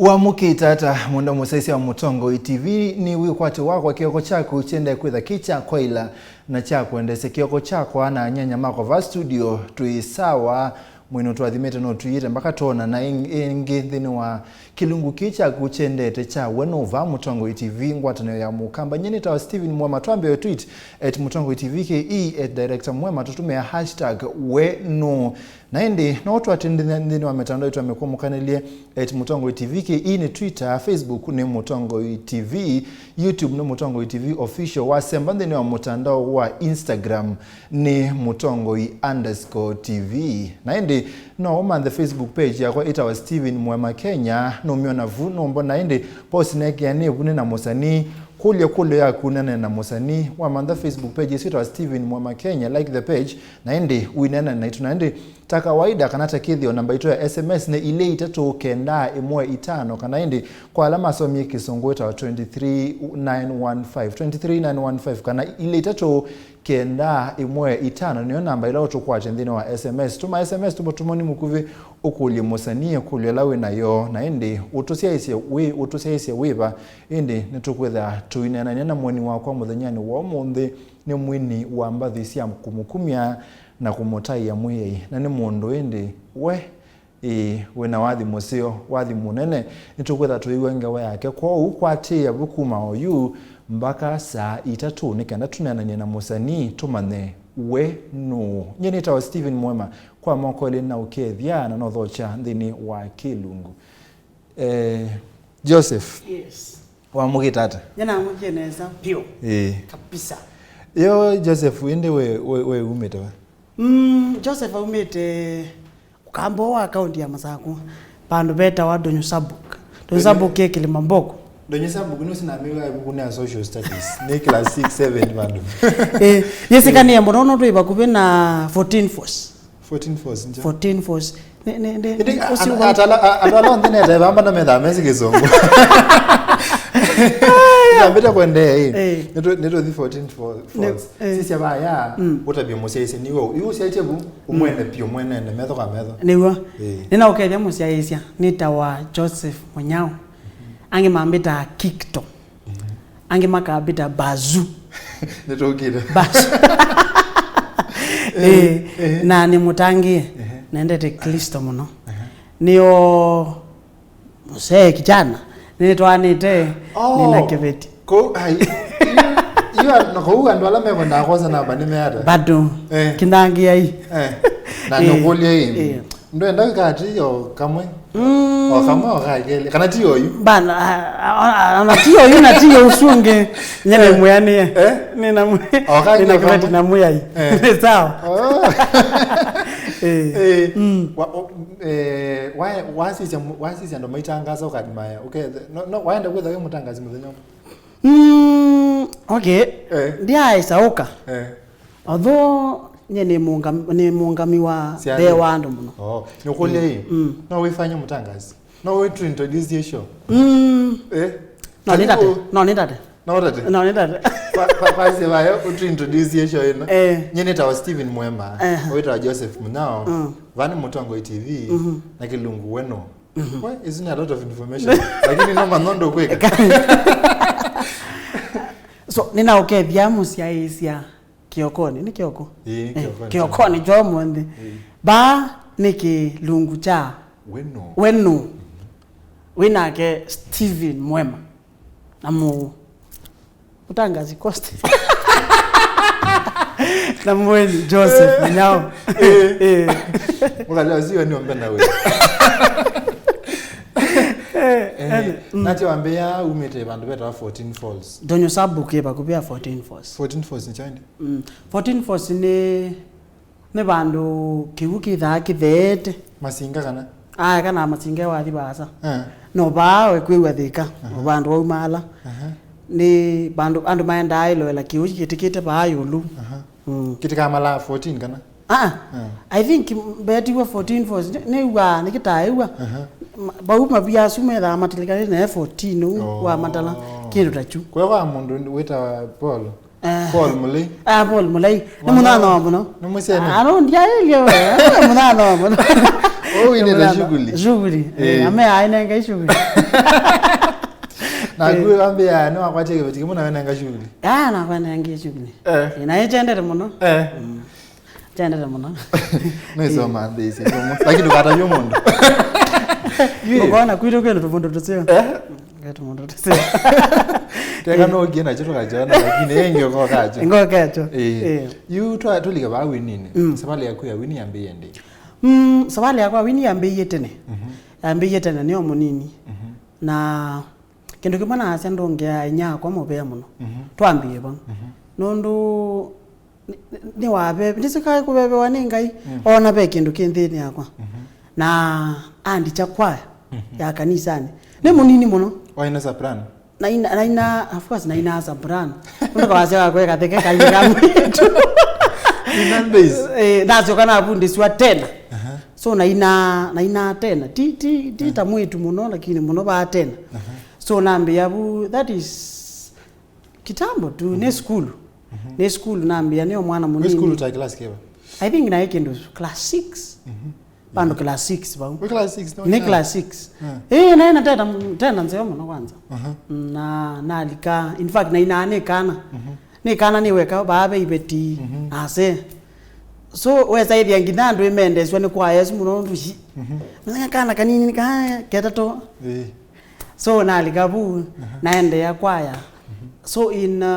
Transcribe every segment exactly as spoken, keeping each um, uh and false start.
Wamũkĩte ata, mwendwa mũsyaĩĩsya wa Mũtongoi T V? Nĩ wĩkwatyo wakwa kĩoko kyaku kyendee kwĩtha kĩ kya kwaĩla na kya kwendeesya kĩoko kyakwa na anyanya makwa va studio. Twĩ sawa, Mwene ũtũathimĩte no tũiĩte mpaka twonana ĩng-, ĩngĩ nthĩnĩ wa kĩlungu kĩĩ kyaku kyendete kya We Nũũ va Mũtongoi T V, ngwatanĩo ya Mũkamba. Nyie nĩtawa Steven Mwema, twambe tweet at Mũtongoi T V K E, at director Mwema, tũtũmĩa hashtag We Nũũ. Na ĩndĩ no ũtũatĩĩe nthĩnĩ wa mĩtandao itũ ya mĩkũmũkanĩlye, at Mũtongoi T V K E nĩ Twitter, Facebook nĩ Mũtongoi T V, YouTube nĩ Mũtongoi T V Official, wasemba nthĩnĩ wa mũtandao wa Instagram nĩ Mũtongoi underscore T V. Na ĩndĩ no ũmanthe Facebook page yakwa ĩtawa Steven Mwema Kenya, nũmyona vu, nũmbona, ĩndĩ post nekĩa nĩ vu nĩ na mũsanii. Kũlya kũlyo yaku nene na mũsanii, wamantha Facebook page ĩsu ĩtawa Steven Mwema Kenya, like the page, na ĩndĩ wĩneena naitũ. Na ĩndĩ ta kawaida, kana ta kĩthĩo, namba itũ ya S M S nĩ ilĩ itatũ kenda ĩmwe itano, kana ĩndĩ kwa ala masomie Kĩsũngũ ĩtawa twenty three nine one five, twenty three nine one five, kana ilĩ itatũ kenda ĩmwe itano nĩyo namba ĩla ũtũkwatya nthĩnĩ wa S M S. Tũma S M S, tũma tũmoni mũkuvĩ, ũkũlye mũsanii ĩkũlyo ĩla wĩ nayo, na ĩndĩ ũtũsyaĩĩsye wĩ, ũtũsyaĩĩsye wĩva. Ĩndĩ nĩtũkwĩthĩa tũineenany'a na mũeni wakwa mũthenyanĩ wa ũmũnthĩ. Nĩ mwini wa mbathi sya kũmũkumya na kũmũtaĩa Mwĩai, na nĩ mũndũ ĩndĩ we, ĩĩ, wĩ na wathi mũseo, wathi mũnene. Nĩtũkwĩtha tũiw'a ngewa yake, kwoou kwatĩĩa vu kuma oyu mbaka saa itatũ nĩ kenda tũneenany'e na mũsanii tũmanye we nũũ. Nyie nĩtawa Steven Mwema, kwa moko elĩ na ũkethya na nothokya nthĩnĩ wa kĩlungu. Eh, Joseph. Yes. Wamũkĩte ata? Nyie namũkie nesa vyũ. Ĩĩ. Kabisa. Yo, Joseph, ĩndĩ we, we, we umĩte va? Mm, Joseph aumĩte Ũkamba wa kaunti ya Masakũ, vandũ vetawa Donyusabuk. Donyusabuk ĩ Kĩlĩma Mboko. Donyusabuk nĩ ũsinamĩwa ĩvukunĩ ya social studies. Nĩ class six, seven vandũ. Eh, yĩsĩkanĩe mũno no twĩ vakuvĩ na fourteen Force. Fourteen Force, nja. Fourteen Force. Nĩ, nĩ, nĩ, ĩndĩ, ũcio andũ, wa- atala-, a-, andũ ala onthe netae vamba na methaa mesi Kĩsũngũ. Nambĩte kwendeea ĩ. Eh. Nĩtũ-, nĩtũthi fourteen Force. Nĩ, eh. Sisya vaya, mm, ũtavye mũsyaĩĩsya nĩwe ũ-, yu ũsyaĩtye vu, mm, ũmwene piũ, mwenene, metho kwa metho. Nĩw'o. Eh. Nĩnaũkethya mũsyaĩĩsya, nĩtawa Joseph Mũnyao. Angĩ mambĩtaa Kikto. Mhm. Angĩ makambĩta Bazu. Nĩtũkĩte. Bazu. Eh, eh, eh. Na nĩ mũtangĩĩe. Ehe. Nendete Kristo mũno. Ehe. Nĩyo mũsee kijana. Nĩtwaanĩte, oh, nĩna kĩveti. Ko-, ai, yu, yu, na kũu andũ ala mekwendaa kwosa namba nĩmeata? Bado. Eh. Kĩnangĩai. Eh. Na, eh, nĩũkũlya ĩ. Eh. Ndwenda wĩka ati o kamwe? Mm. O kamwe o ka kelĩ. Kana ti oyu? Bana, a, a, a, a, na ti oyu na ti oyu ũsu ũngĩ. Nye nĩ, eh, mwĩanĩe. Eh? Nĩ na mwĩ-, o ka nĩ na kĩveti kamwe na Mwĩai. Eh. Nĩ sawa. Oh. Eh. Eh. Mm. Wa, o, eh, wa, wasisya mu-, wasisya andũ maitangaza ũkadimaya. Okay. No, no, waenda kwĩtha wĩ mũtangazi mũthenya ũmwe? Mm, okay. Eh. Ndiaĩsa ũka. Eh. Although nye nĩ mũngam-, nĩ mũngami wa, syathi, mbee wa andũ mũno. Oh, nĩũkũlya ĩ. Mm. No wĩfanye mũtangazi? No wĩ introduce ye show? Mm. Eh? No nĩtate. Karibu. No nĩtate. No ũtate? No nĩtate. Kwa, kwa, kwa sivaya, ũtũ introduce ye show ĩno. Eh. Nye nĩtawa Steven Mwema. Eh. Wĩtawa Joseph Mũnyao. Mm. Vani Mũtongoi T V. Mhm. Na kĩlungu weno. Mhm. We, isu nĩ a lot of information. Lakini no manondo kwĩka. So, nĩnaũkethya mũsyaĩĩsya kĩokonĩ, nĩ kĩoko? Ĩĩ, eh, kĩokonĩ. Kĩokonĩ kya ũmũnthĩ. Ĩĩ. Vaa nĩ kĩlungu kya weno. Weno. Mhm. Wĩ nake Steven Mwema. Na mũ-, Mũtangazi Coast. Na mweni Joseph Mũnyao. Eh. Eh. Mũkali wa ziwa nĩ ombe na we. Eh, eh, ene, mm. Nati wambia umĩte vandũ vetawa fourteen Falls. Donyusabuk ĩ vakuvĩ ya fourteen Falls. Fourteen Falls nĩ kyaũ ĩndĩ? Mm. Fourteen Falls nĩ Nĩ vandũ kĩw'ũ kĩthaa kĩtheete. Masinga kana? Aya, kana masinga wathi vaasa. Eh. No vaa we kwĩw'a thĩka, aha, no vandũ waumaala. Aha. Nĩ vandũ andũ maendaa ĩloela kĩw'ũ kĩtĩkĩte vaa ĩũlũ. Aha. Mm. Kĩtĩkamala fourteen kana? Ah, ah. Eh. I think mbetiwe fourteen Falls. Nĩ, nĩw'aa, nĩkĩtaĩw'a. Aha. Ma-, vau mavia asu methaa matilikanĩte nae fourteen ũu, oh, wa matala. Kĩndũ ta kyu. Kwekwa mũndũ wĩtawa Paul. Eh. Paul Mũlei. Ah, Paul Mũlei. Nĩ mũnyanyawa mũno. Nĩ mũsene. Ah, no, ndiaĩlye we. Nĩ mũnyanyawa mũno. Oh, wĩnĩte shughuli. Shughuli. Eh, eh, ame ainengai shughuli. Naku wambĩa nĩwakwatie kĩveti kĩmwe na wenenga shughuli. Ah, nakwanengie shughuli. Eh. Eh, na ĩkyendete mũno. Eh. Mm. Kyendete mũno. Nĩsoma nthĩ ici. Lakini ndũkatavye mũndũ. Ũkona kwitũ kwĩna tũmũndũ tũseo. Eh? Kwĩ tũmũndũ tũseo. Teka no ũgie nakyo tũkakyona, lakini ĩngĩ ũkokakyo. Ngokakyo. Eh. Eh. Yu twa-, tũlike vaa Winnie-inĩ. Mm. Savalĩ yaku ya Winnie yambĩĩe ndĩ? Mm, savalĩ yakwa Winnie yambĩĩe tene. Mhm. Yambĩĩe tene nĩ o mũnini. Mhm. Na kĩndũ kĩmwe naasya ndongeaa inyia wakwa mũvea mũno. Mhm. Twambĩĩe vau. Mhm. Nũndũ nĩ, nĩ, nĩwave-, ndĩsĩ kaĩ kũvevewa nĩ Ngai, mm, ona ve kĩndũ kĩ nthĩnĩ yakwa. Mhm. Na andikya kwaya, mhm, ya kanisanĩ. Nĩ mũnini mũno. Waina soprano? Naina, naina, of course, naina soprano. Nũndũ kawasya kakwa katheke kainĩ ka mwĩĩtu. Ina bass? Eh, nasyoka navundĩswa tena. Aha. So naina, naina tena. Ti, ti, ti ta mwĩĩtu mũno, lakini mũno vaa tena. Aha. So nambĩa vu, that is kitambo tu, nĩ sukulu. Mhm. Nĩ sukulu nambĩa nĩ o mwana mũnini. Wĩ sukulu ta class kĩva? I think naĩ kĩndũ class six. Mhm. Vandũ class six vau. Wĩ class six, no? Nĩ class six. Yeah. Eh, naĩ na tena, tena nzeo mũno kwanza. Aha. Na nalika, in fact, nainaa nĩ kana. Mhm. Nĩ kana nĩ weka vaa ve iveti, mhm, ase. So, wesa ĩthĩa nginya andũ ĩmendeswa nĩ kwaya ĩsu mũno ũndũ ci. Mhm. Kana kanini ka ketatũ. Eh. So nalika vu, aha, naendeea kwaya. Mhm. So in, uh,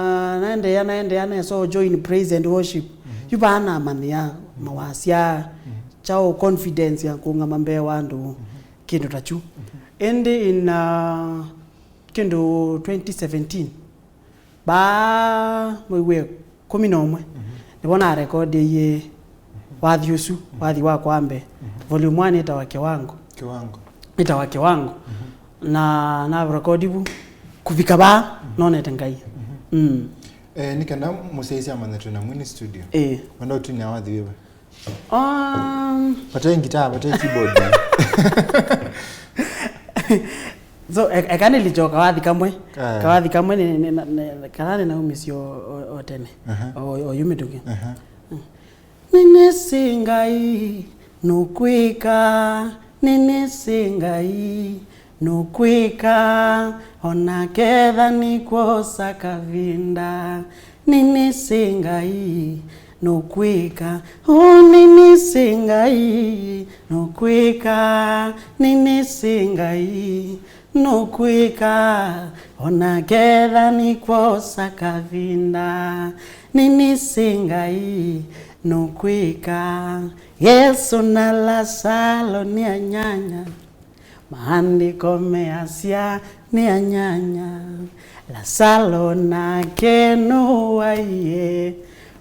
naendeea, naendeea, nesa join praise and worship. Mhm. Yu vaa namanyĩa mawasya, mhm, kyaũ confidence ya kũngama mbee wa andũ, mhm, kĩndũ ta kyu. Mhm. Ĩndĩ in, uh, kĩndũ twenty seventeen, vaa mwei wa ĩkũmi na ũmwe, mhm, nĩvo narekodie wathi ũsu, mhm, wathi wakwa wa mbee. Mhm. Volume one ĩtawa Kiwango. Kiwango. Ĩtawa Kiwango. Mhm. Na narekodi vu kũvika vaa, mhm, nonete Ngai. Mhm. Mm. Eh, nĩ kenda mũsyaĩĩsya amanye twĩ na mwini studio. Eh. Wenda ũtwinĩa wathi wĩva? Um, vate ngitaa, vate keyboard. So, e-, eka nĩlikye kawathi kamwe. Ah. Kawathi kamwe nĩ, nĩ, nĩ, nĩ, kana nĩnaumisye o, o, o tene. Aha. O, o yu mĩtũkĩ. Aha. Nĩnĩsĩ Ngai nũkwĩka, nĩnĩsĩ Ngai nũkwĩka, ona ketha nĩkwosa kavinda. Nĩnĩsĩ Ngai nũkwĩka, o nĩnĩsĩ Ngai nũkwĩka, nĩnĩsĩ Ngai nũkwĩka, ona ketha nĩkwosa kavinda. Nĩnĩsĩ Ngai nũkwĩka. Yesũ na Lasalo nĩ anyanya. Maandĩko measya nĩ anyanya, Lasalo nake nũwaie,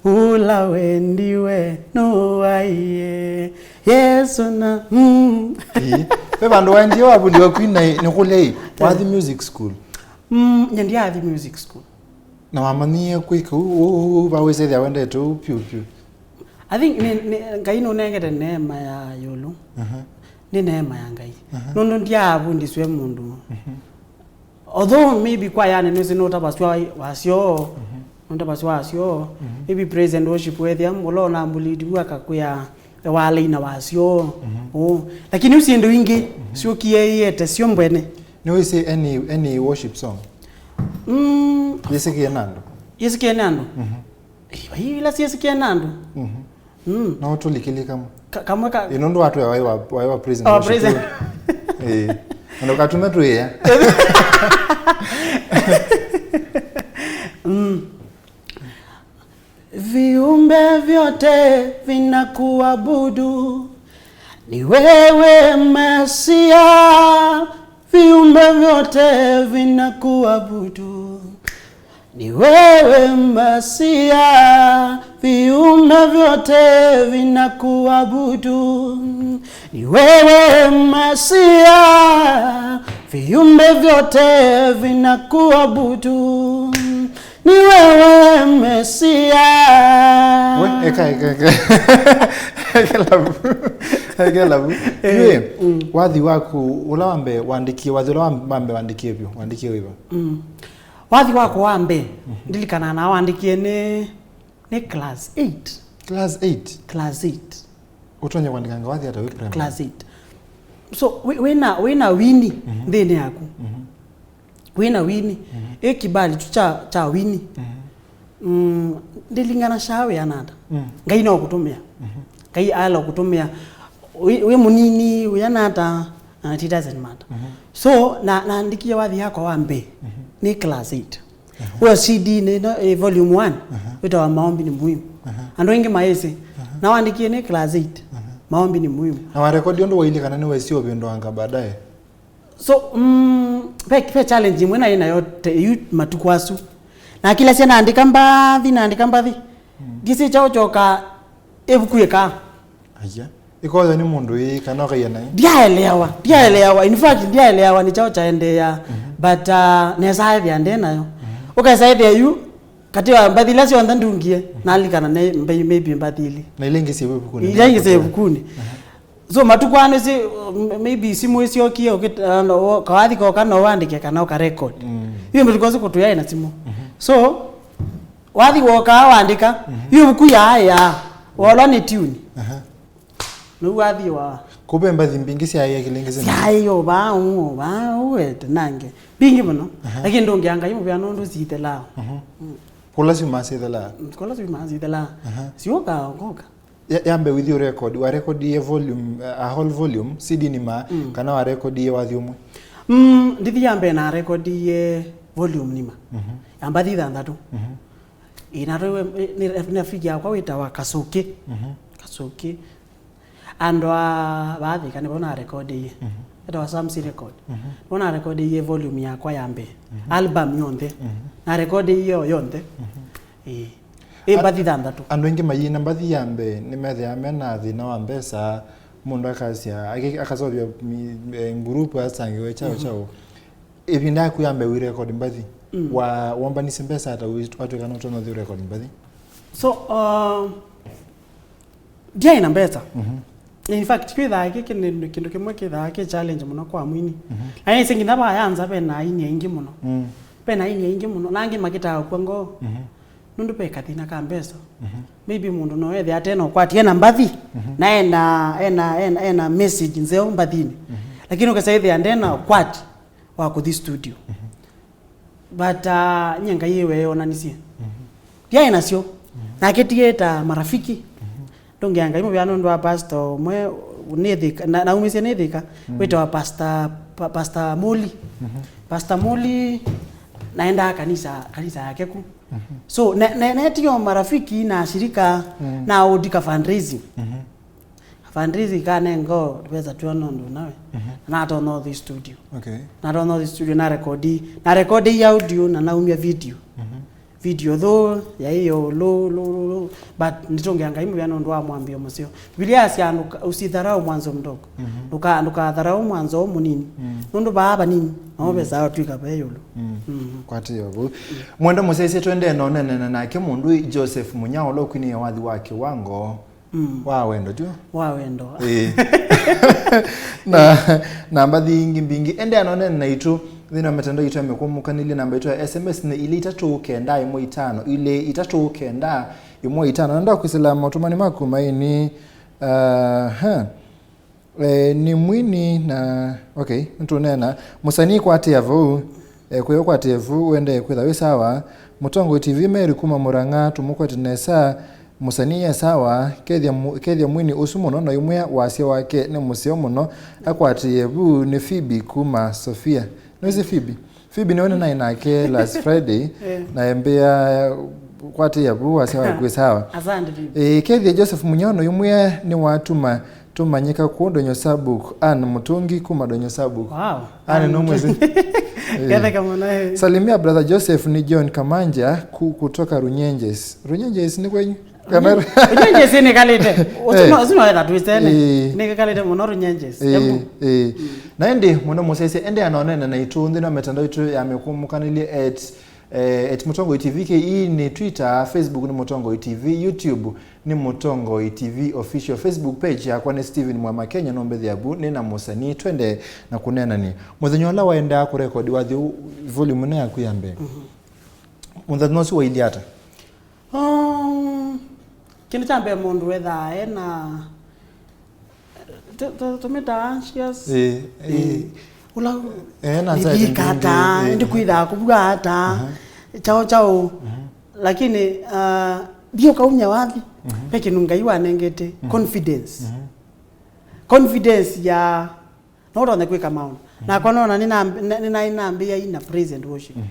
ũla wendiwe nũwaie, Yesũ na, mm. Ĩĩ. Ve vandũ waendie wavuliwa kwina nĩ kũlei? Wathi music school? Mm, nyendia athi music school. Na wamanyie kwĩka ũu, ũu, ũu, ũu, vawĩsethĩa wendete ũu pyũ, pyũ? I think nĩ, nĩ, Ngai nũnengete neema ya ĩũlũ. Aha. Nĩ neema ya Ngai. Aha. Nũndũ ndyaavundiswe mũndũ. Mhm. Although maybe kwayani nĩsĩ nũtavasw'a wasyo, mhm, nũtavasw'a wasyo, mhm, maybe praise and worship wethĩa, ũla ũnambuliti vu akakwĩa, waleina wasyo. Mhm. Ũũ. Lakini ũu syĩndũ ingĩ, mhm, syũkie iete syo mbwene. Nĩwĩsĩ any, any worship song? Mm. Yĩsĩkĩe na andũ? Yĩsĩkĩe na andũ? Mhm. Ĩ, vai ila syĩsĩkĩe na andũ. Mhm. Mm. No tũlikĩlye kamwe. Ka-, kamwe ka- Ĩ, nũndũ watwĩa waĩ wa, waĩ wa praise and worship. Oh, praise and- Ĩ. Na ndũkatume tũĩa. Mm. Viumbe vyote vinakuabudu, ni wewe Mesia. Viumbe vyote vinakuabudu, ni wewe Mesia. Viumbe vyote vinakuabudu, ni wewe Mesia. Viumbe vyote vinakuabudu, ni wewe Mesia. We, eka, eka, eka. Ekela vu. Ekela vu. Eh, yu, mm, wathi waku, ũla wa mbee wandĩkie, wathi ũla wa, wa mbee wandĩkie vyũ, wandĩkie wĩva? Mm. Wathi wakwa wa mbee, mhm, ndilikana nawandĩkie nĩ, nĩ class eight. Class eight? Class eight. Ũtonya kũandĩkanga wathi ata wĩ primary? Class eight. So, wĩ- wĩna, wĩna wini nthĩnĩ yaku. Wĩna wini. Ĩ kibali tu cha, cha wini. Mm, ndĩlingana shaa wĩana ata. Ngai no kũtũmĩa. Ngai ala kũtũmĩa. Wĩ, wĩ mũnini, wĩana ata, uh, it doesn't matter. So, na, naandĩkie wathi yakwa wa mbee. Nĩ class eight. Wĩ C D nĩ no, eh, volume one, wĩtawa Maombi ni Muhimu. Andũ aingĩ maĩsĩ. Na wandĩkie nĩ class eight. Maombi ni Muhimu. Na warekodi ũndũ wailye kana nĩwesi ũvĩndũanga baadaye? So, mm, ve, ve challenge ĩmwe naĩ nayo te- yu matukũ asu. Na kila sia naandĩka mbathi, naandĩka mbathi. Ndisĩ kyaũ kyoka ĩvuku ĩkaa. Aya. Ĩkoywa nĩ mũndũ ĩĩ kana ũkaia naĩ? Ndiaelewa, ndiaelewa. In fact, ndiaelewa nĩ kyaũ kyaendeea. But, uh, nesa ethĩa nde nayo. Ũkesa ethĩa yu, katĩ wa mbathi ila syonthe ndungie, nalikana ne mbe- maybe mbathi ili. Na ila ingĩ syĩ ĩvukunĩ? Ila ingĩ syĩ ĩvukunĩ. So, matukũ aa nĩsĩ, uh, maybe simũ ĩsyokie, ũkĩt- uh, no, kawathi koka no wandĩke kana ũkarekodi. Yu matukũ asu kũtũyaĩ na simũ. So, wathi wokaa wandĩka, yu ĩvuku yaaya, wolwa nĩ tiuni. Nĩu wathi wa Kũve mbathi mbingĩ syaĩa kĩlĩngĩsĩnĩ? Syaĩ o vaa ũũ, o vaa ũũ, ete nange. Mbingĩ mũno. Lakini ndũngĩa Ngai mũvea nũndũ sithelaa. Kũla syumaa sithelaa? Kũla syumaa sithelaa. Siũkaa ngoka. Ya, ya mbee wĩthi ũrekodi, warekodie volume, uh, a whole volume, C D nima, kana warekodie wathi ũmwe? Mm, ndithi ya mbee narekodie volume nima. Ya mbathi thanthatũ. Ĩ, na rĩu, ĩ, nĩ, nĩ rafiki yakwa wĩtawa Kasuki. Kasuki. Andũ a Vathika nĩvo narekodie. Etawa Samsi Record. Nĩvo narekodie volume yakwa ya mbee. Album yonthe. Narekodie yo yonthe. Ĩ. Ĩ mbathi thanthatũ. Andũ aingĩ mayina mbathi ya mbee nĩmethĩawa mena thĩna wa mbesa, mũndũ akasya, ake- akaseũvya mi- eh, ngurupu asangĩwe kyaũ kyaũ. Ĩvinda yaku ya mbee wĩrekodi mbathi, wa- wombanisye mbesa ata wĩ- watw'ĩka nũtonya ũthi ũrekodi mbathi? So, uh, ndiaĩ na mbesa. In fact, kwĩthaa kĩkĩ nĩ kĩndũ kĩmwe kĩthaa kĩ challenge mũno kwa mwini. Na nĩsĩ nginya vaya nza vena aini aingĩ mũno. Vena aini aingĩ mũno, na angĩ makĩtaa kwa ngoo. Nũndũ ve kathĩna ka mbesa. Maybe mũndũ no ethĩa ate na ũkwati, ena mbathi, na ena, ena, ena, ena message nzeo mbathinĩ. Lakini ũkesa ethĩa ndena ũkwati wa kũthi studio. But, uh, nye Ngai weyonanisye. Ndiaĩ nasyo. Nake tiĩ ta marafiki. Ndũngĩa Ngai mũvea nũndũ wa pastor ũmwe nĩ Thika, na- naumisye nĩ Thika, wĩtawa Pastor, pa- Pastor Muli. Pastor Muli, naendaa kanisa, kanisa yake ku. So, ne- ne- netio marafiki na ashirika na ũndika fundraising. Fundraising kanenga o tũvesa twona ũndũ nawe. Natonya ũthi studio. Okay. Natonya ũthi studio, na rekodi, na rekodi audio na naumya video. Video though yaĩ yo low, low, low, low, but nĩtũngĩa Ngai mũvea nũndũ wa mwambĩo mũseo. Biblia yasya, "Ndũka- usidharau mwanzo mdogo." Ndũka- ndũkatharau mwanzo ũũ mũnini. Nũndũ vaa vanini no vesa ũtw'ĩka ve ĩũlũ. Kwatĩĩa vau. Mwenda mũsyaĩsye twendee na ũneenana nake mũndũ Joseph Munyao ũla ũkwinĩie wathi wa kĩwango wa wendo, tyo? Wa wendo. Ĩĩ. Na, na mbathi ingĩ mbingĩ. Endea na ũneene naitũ nthĩnĩ wa mĩtandao itũ ya mĩkũmũkanĩlye. Namba itũ ya S M S nĩ ilĩ itatũ kenda ĩmwe itano, ilĩ itatũ kenda ĩmwe itano. Nenda kwĩsĩla maũtũmani maku maini. Aha. Eh, nĩ mwini na, okay, nĩtũneena. Mũsanii kwatĩa vau, eh, kũya kwatĩa vu, ũendee kwĩtha wĩ sawa. Mũtongoi T V Mary kuma Mũrang'a, tũmũkwete nesa. Mũsanii e sawa, kethya mu- kethya mwini ũsu mũno, na ũimwĩa wasya wake nĩ mũseo mũno, akwatĩe vu. Nĩ Phoebe kuma Sofia. Nĩwĩsĩ Phoebe? Phoebe nĩwe nĩnaĩ nake last Friday, na embĩa kwatĩĩa vu wasya waku wĩ sawa. Asante, Phoebe. Eh, kethya Joseph Munyao, ũimwĩa nĩwatuma tũmanyĩka kũũ Donyo Sabuk. Ann Mũtũngi kuma Donyo Sabuk. Wow. Ann, Ann nũmwĩsĩ? Mũtũngi. Eh. Ketheka mũno, eh. Salimia brother Joseph, ni John Kamanja ku- kutoka Runyenjes. Runyenjes ni kwenyu? Kana Runyenjes nĩkalĩte. Ũsu no- ũsu no wetha twĩsene. Eh. Nĩkalĩte mũno Runyenjes. Eh, Embu. Eh. Na ĩndĩ mũno mũsyaĩsya, ĩndĩ anonene naitũ nthĩnĩ wa mĩtandao itũ ya mĩkũmũkanĩlye at, eh, at Mũtongoi T V K E nĩ Twitter, Facebook nĩ Mũtongoi T V, YouTube nĩ Mũtongoi T V Official, Facebook page yakwa nĩ Steven Mwema Kenya, no mbethĩa vu nĩ na mũsanii. Twende na kũneenanĩ. Mũthenya ũla waendaa kũrekodi wathi ũ- volume ĩno yaku ya mbee, mũthenya ũsu wailye ata? Um, kĩndũ kya mbee mũndũ wethaa ena Tũ- tũ- tũmĩtaa anxious. Ĩĩ, ĩĩ. Ĩĩ. Ũla Eh, na anxiety ndikata, ndingĩ, ĩĩ. Ndikwĩthaa kũvua ata. Aha. Chao chao. Mhm. Lakini uh, ndio kaumya wathi. Mhm. Ve kĩndũ Ngai wanengete, mhm, confidence. Mhm. Confidence ya no ũtonya kwĩka maũndũ. Mhm. Nakwa nona nĩna- nĩ- nĩnaĩ nambĩĩa ina praise and worship. Mhm.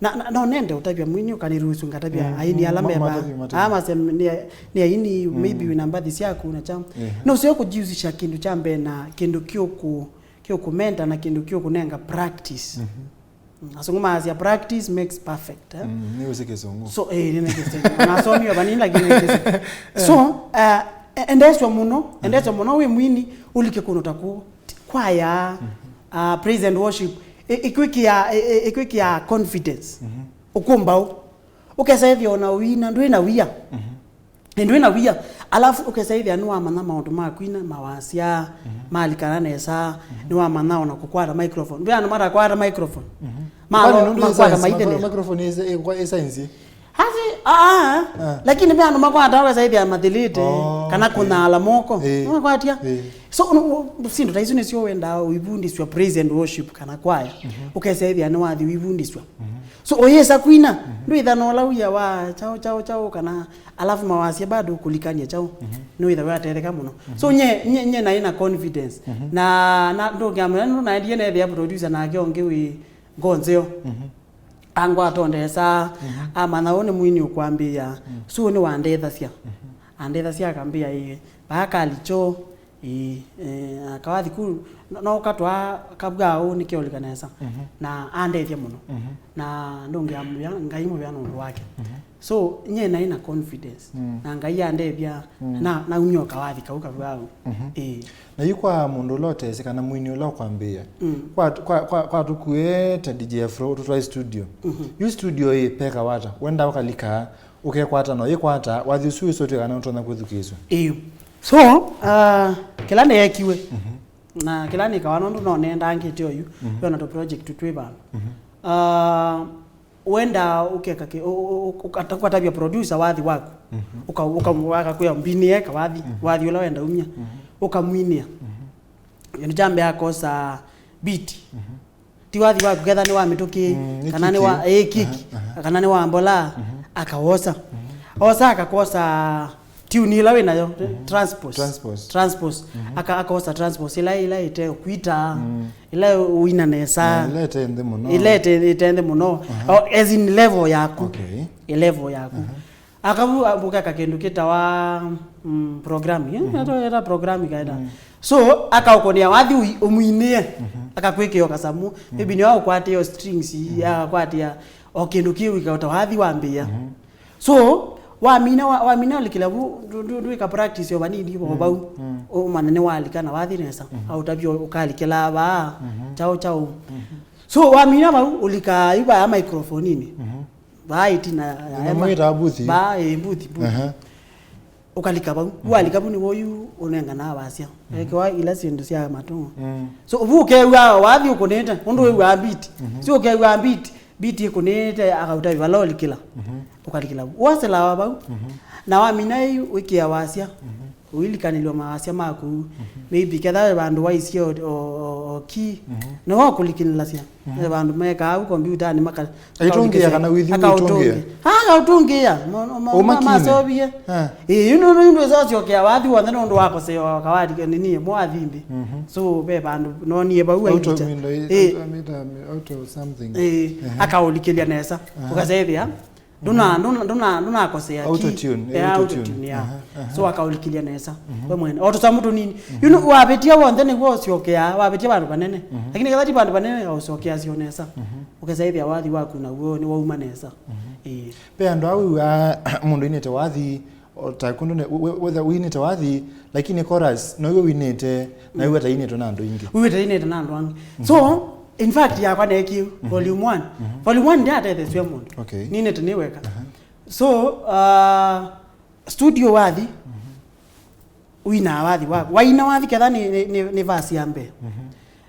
Na, na, no nende ũtavya mwini ũkanĩruhusu ngatavya, mm, aini ala ma- meva. Matavya, matavya. Aa, masem- nĩ, nĩ aini, mm, maybe wĩna mbathi syaku na chao. Ehe. No sio kũjiusisha kĩndũ kya mbee na kĩndũ kĩũkũ- kĩũkũmenta na kĩndũ kĩũkũnenga practice. Mhm. Mm, asungu maasya practice makes perfect, eh? Mm, nĩ wĩsĩ kĩsungu. So, eh, nĩ kĩsungu. Nasomio vanini lakini nĩ kĩsungu. So, uh, endeswa mũno, endeswa mũno wĩ mwini, ulike kũndũ ta kũu. Kwaya, mhm, uh, praise and worship. I- Ikwĩkĩa, i- i- ikwĩkĩa confidence. Mhm. Ũkũmbaũ. Ũkesa ĩthĩa ona ũina, ndwĩ na wia. Mhm. Ĩndĩ wĩna wia, alafu ũkesa ĩthĩa nĩwamanya maũndũ ma kwina, mawasya, mhm, malikana nesa, mhm, nĩwamanya ona kũkwata microphone. Ve andũ matakwata microphone. Mhm. Ma- Kwani nũndũ makwata ĩ science, maithele. Micro- microphone ĩ- ĩ- ĩ science? Hasi, aa, ah, lakini ve andũ makwata ũkesa ĩthĩa mathilĩte, oh, kana okay, kũnyaala moko. Eh. Nĩwakwatia? Eh. So, no- no- sindu ta isu nĩsyo wendaa ũivundiswa praise and worship kana kwaya. Mhm. Ũkesa ĩthĩa nĩwathi ũivundiswa. Mhm. So, ũyĩsa kwina, mhm, ndwĩthana ũla wia wa chao, chao, chao, kana alafu mawasya bado kũlikany'a chao, mhm, nĩwĩtha watetheka mũno. Mhm. So nye, nye, nye naĩ na confidence. Mhm. Na, na ndũngamwĩa nũndũ naendie nethĩa producer nake ũngĩ wĩ ngonzeo. Mhm. Angwata ndesa, mhm, amanya ũũ nĩ mwini ũkwambĩĩa. Mhm. So nĩwandethasya. Mhm. Andethasya akambĩa ĩĩ, vaa kalicho, ĩĩ, eh, akawathi ku, no, no katwa kavwaa ũũ nĩkeũlika nesa. Mhm. Na andethya mũno. Mhm. Na ndũngamwĩa Ngai mũvea nũndũ wake. Mhm. So, nye naĩ na confidence. Mm. Na Ngai andethya, mm, na naumya ũkawathi kau kavwau. Mhm. Ĩĩ. Na yu kwa mũndũ ũla ũtesĩ kana mwini ũla ũkwambĩĩa, mm, kwa, kwa, kwa, kwa tũkue ta D J Afro, tũtwae studio. Mhm. Yu studio ĩ peka wata, wenda ũkalika, ũkekwata na ũyĩkwata, wathi ũsu wĩsũtw'e kana ũtonya kwĩthukĩĩsw'a. Ĩĩ. So, uh, kĩla neekiwe, mhm, na kĩla nĩkawa nũndũ no nenda ngĩte oyu, mhm, yona tũ project twĩ vandũ. Mhm. Uh, wenda ũkeka kĩ- ũ- ũ- ũ- ũkata- ũkatavya producer wathi waku. Mhm. Ũka- ũka- akakwĩa mbinĩe kawathi, mhm, wathi ũla wenda umya. Mhm. Ũkamwinĩa. Mhm. Kĩndũ kya mbee akosa beat. Mhm. Ti wathi waku ketha nĩ wa mĩtũkĩ, mm, nĩ kana nĩ wa kiki, ĩĩ, kiki, aha, aha, kana nĩ wa mbola, mhm, akawosa. Mhm. Osa akakosa tune ĩla wĩ nayo, mhm, transpose. Transpose. Transpose. Mhm. Aka- akosa transpose ĩla ĩla ĩte kwita, mm, ĩla ũina nesa. Na ĩla ĩte nthĩ mũno. Ĩla ĩte- ĩte nthĩ mũno. Aha. O, as in level yaku. Okay. Ĩ level yaku. Aha. Akavu- akeka kĩndũ kĩtawa, mm, programming, eh? Mhm. Eta- eta programming kaenda. Mm. So, akaũkũnĩa wathi ũi- ũmwinĩe, mhm, akakwĩkĩa kasamũ. Mm. Maybe nĩwe ũkwatĩa strings, mhm, akakwatĩa o kĩndũ kĩu ikaũta wathi wambĩĩa. Mhm. So, wamina wa- wamina ũlikĩla vu, ndũ- ndũ- ndwĩka practice o vanini vo, mm, vau, mm, ũmanya nĩwalika na wathi nesa. Mhm. Aũtavya ũkalikĩla vaa, mhm, chao chao. Mhm. So, wamina vau, ũlika yu vaya microphone-inĩ. Mhm. Vaa ĩtina ya hema. Nĩmwĩtaa booth yu? Vaa, ĩĩ, booth, booth. Aha. Ũkalika vau. Mhm. Walika vu nĩvo yu ũnenganaa wasya. Mhm. Ekewa ila syĩndũ sya matũng'o. Mm. So, vu ũkew'a wathi ũkũnĩte, ũndũ wĩw'aa beat. Mhm. Si ũkew'a beat, beat ĩkũnĩte, akaũtavya vala ũlikĩla. Mhm. Ũkalikĩla vu. Woselawa vau. Mhm. Na wamina yu wĩkĩa wasya. Mhm. Ũilikanĩlw'a mawasya maku, mhm, maybe ketha ve vandũ waisye o, o, o, o ki, mhm, nĩwe ũkũlikĩlĩlasya. Mhm. Ve vandũ mekaa au kombiutanĩ maka- Aitũngĩa kana wĩthi akaũtũngĩa? Akaũtũngĩa. Ah, akaũtũngĩa. Ma- ma- ma- Ũmakine. Masovie. Ah. Ĩĩ, yu nũndũ yu ndwĩsa ũsyokea wathi w'onthe nũndũ wakosea kawathi nini ĩmwe wathi nthĩ. Mhm. So, ve vandũ nonie vau. Auto aicha window, ĩĩ, auto meter, auto something. Ĩĩ, ehe, akaũlikĩlya nesa. Aha. Ũkasethĩa. Ndũna- ndũna- ndũna- ndũnakosea ki. Autotune, eh, yeah, autotune. Autotune, yeah. Aha, aha. So akaũlikĩlya nesa. Mhm. We mwene. O tũsamũ tũnini. Mhm. You know, wavĩtia w'onthe nĩw'o ũsyokeaa, wavĩtia vandũ vanene. Mhm. Lakini ketha ti vandũ vanene, ũsyokeasya o nesa. Mhm. Ũkesa ĩthĩa wathi waku naw'o nĩwauma nesa. Mhm. Ĩĩ. Ve andũ aa wĩw'aa mũndũ ainĩte wathi, o ta kũndũ ne- we- we- whether ũinĩte wathi, lakini chorus, no iwe winĩte, na iwe ta inĩtwe na andũ aingĩ. Wĩw'ĩte inĩte na andũ angĩ. Mhm. So, in fact, yakwa neekiu, mhm, volume one. Mhm. Volume one ndyatetheesya mũndũ. Okay. Ninĩte nĩ weka. Aha. So, uh, studio wathi, mhm, ũinaa wathi waku. Waina wathi ketha nĩ, nĩ, nĩ, nĩ verse ya mbee. Mhm.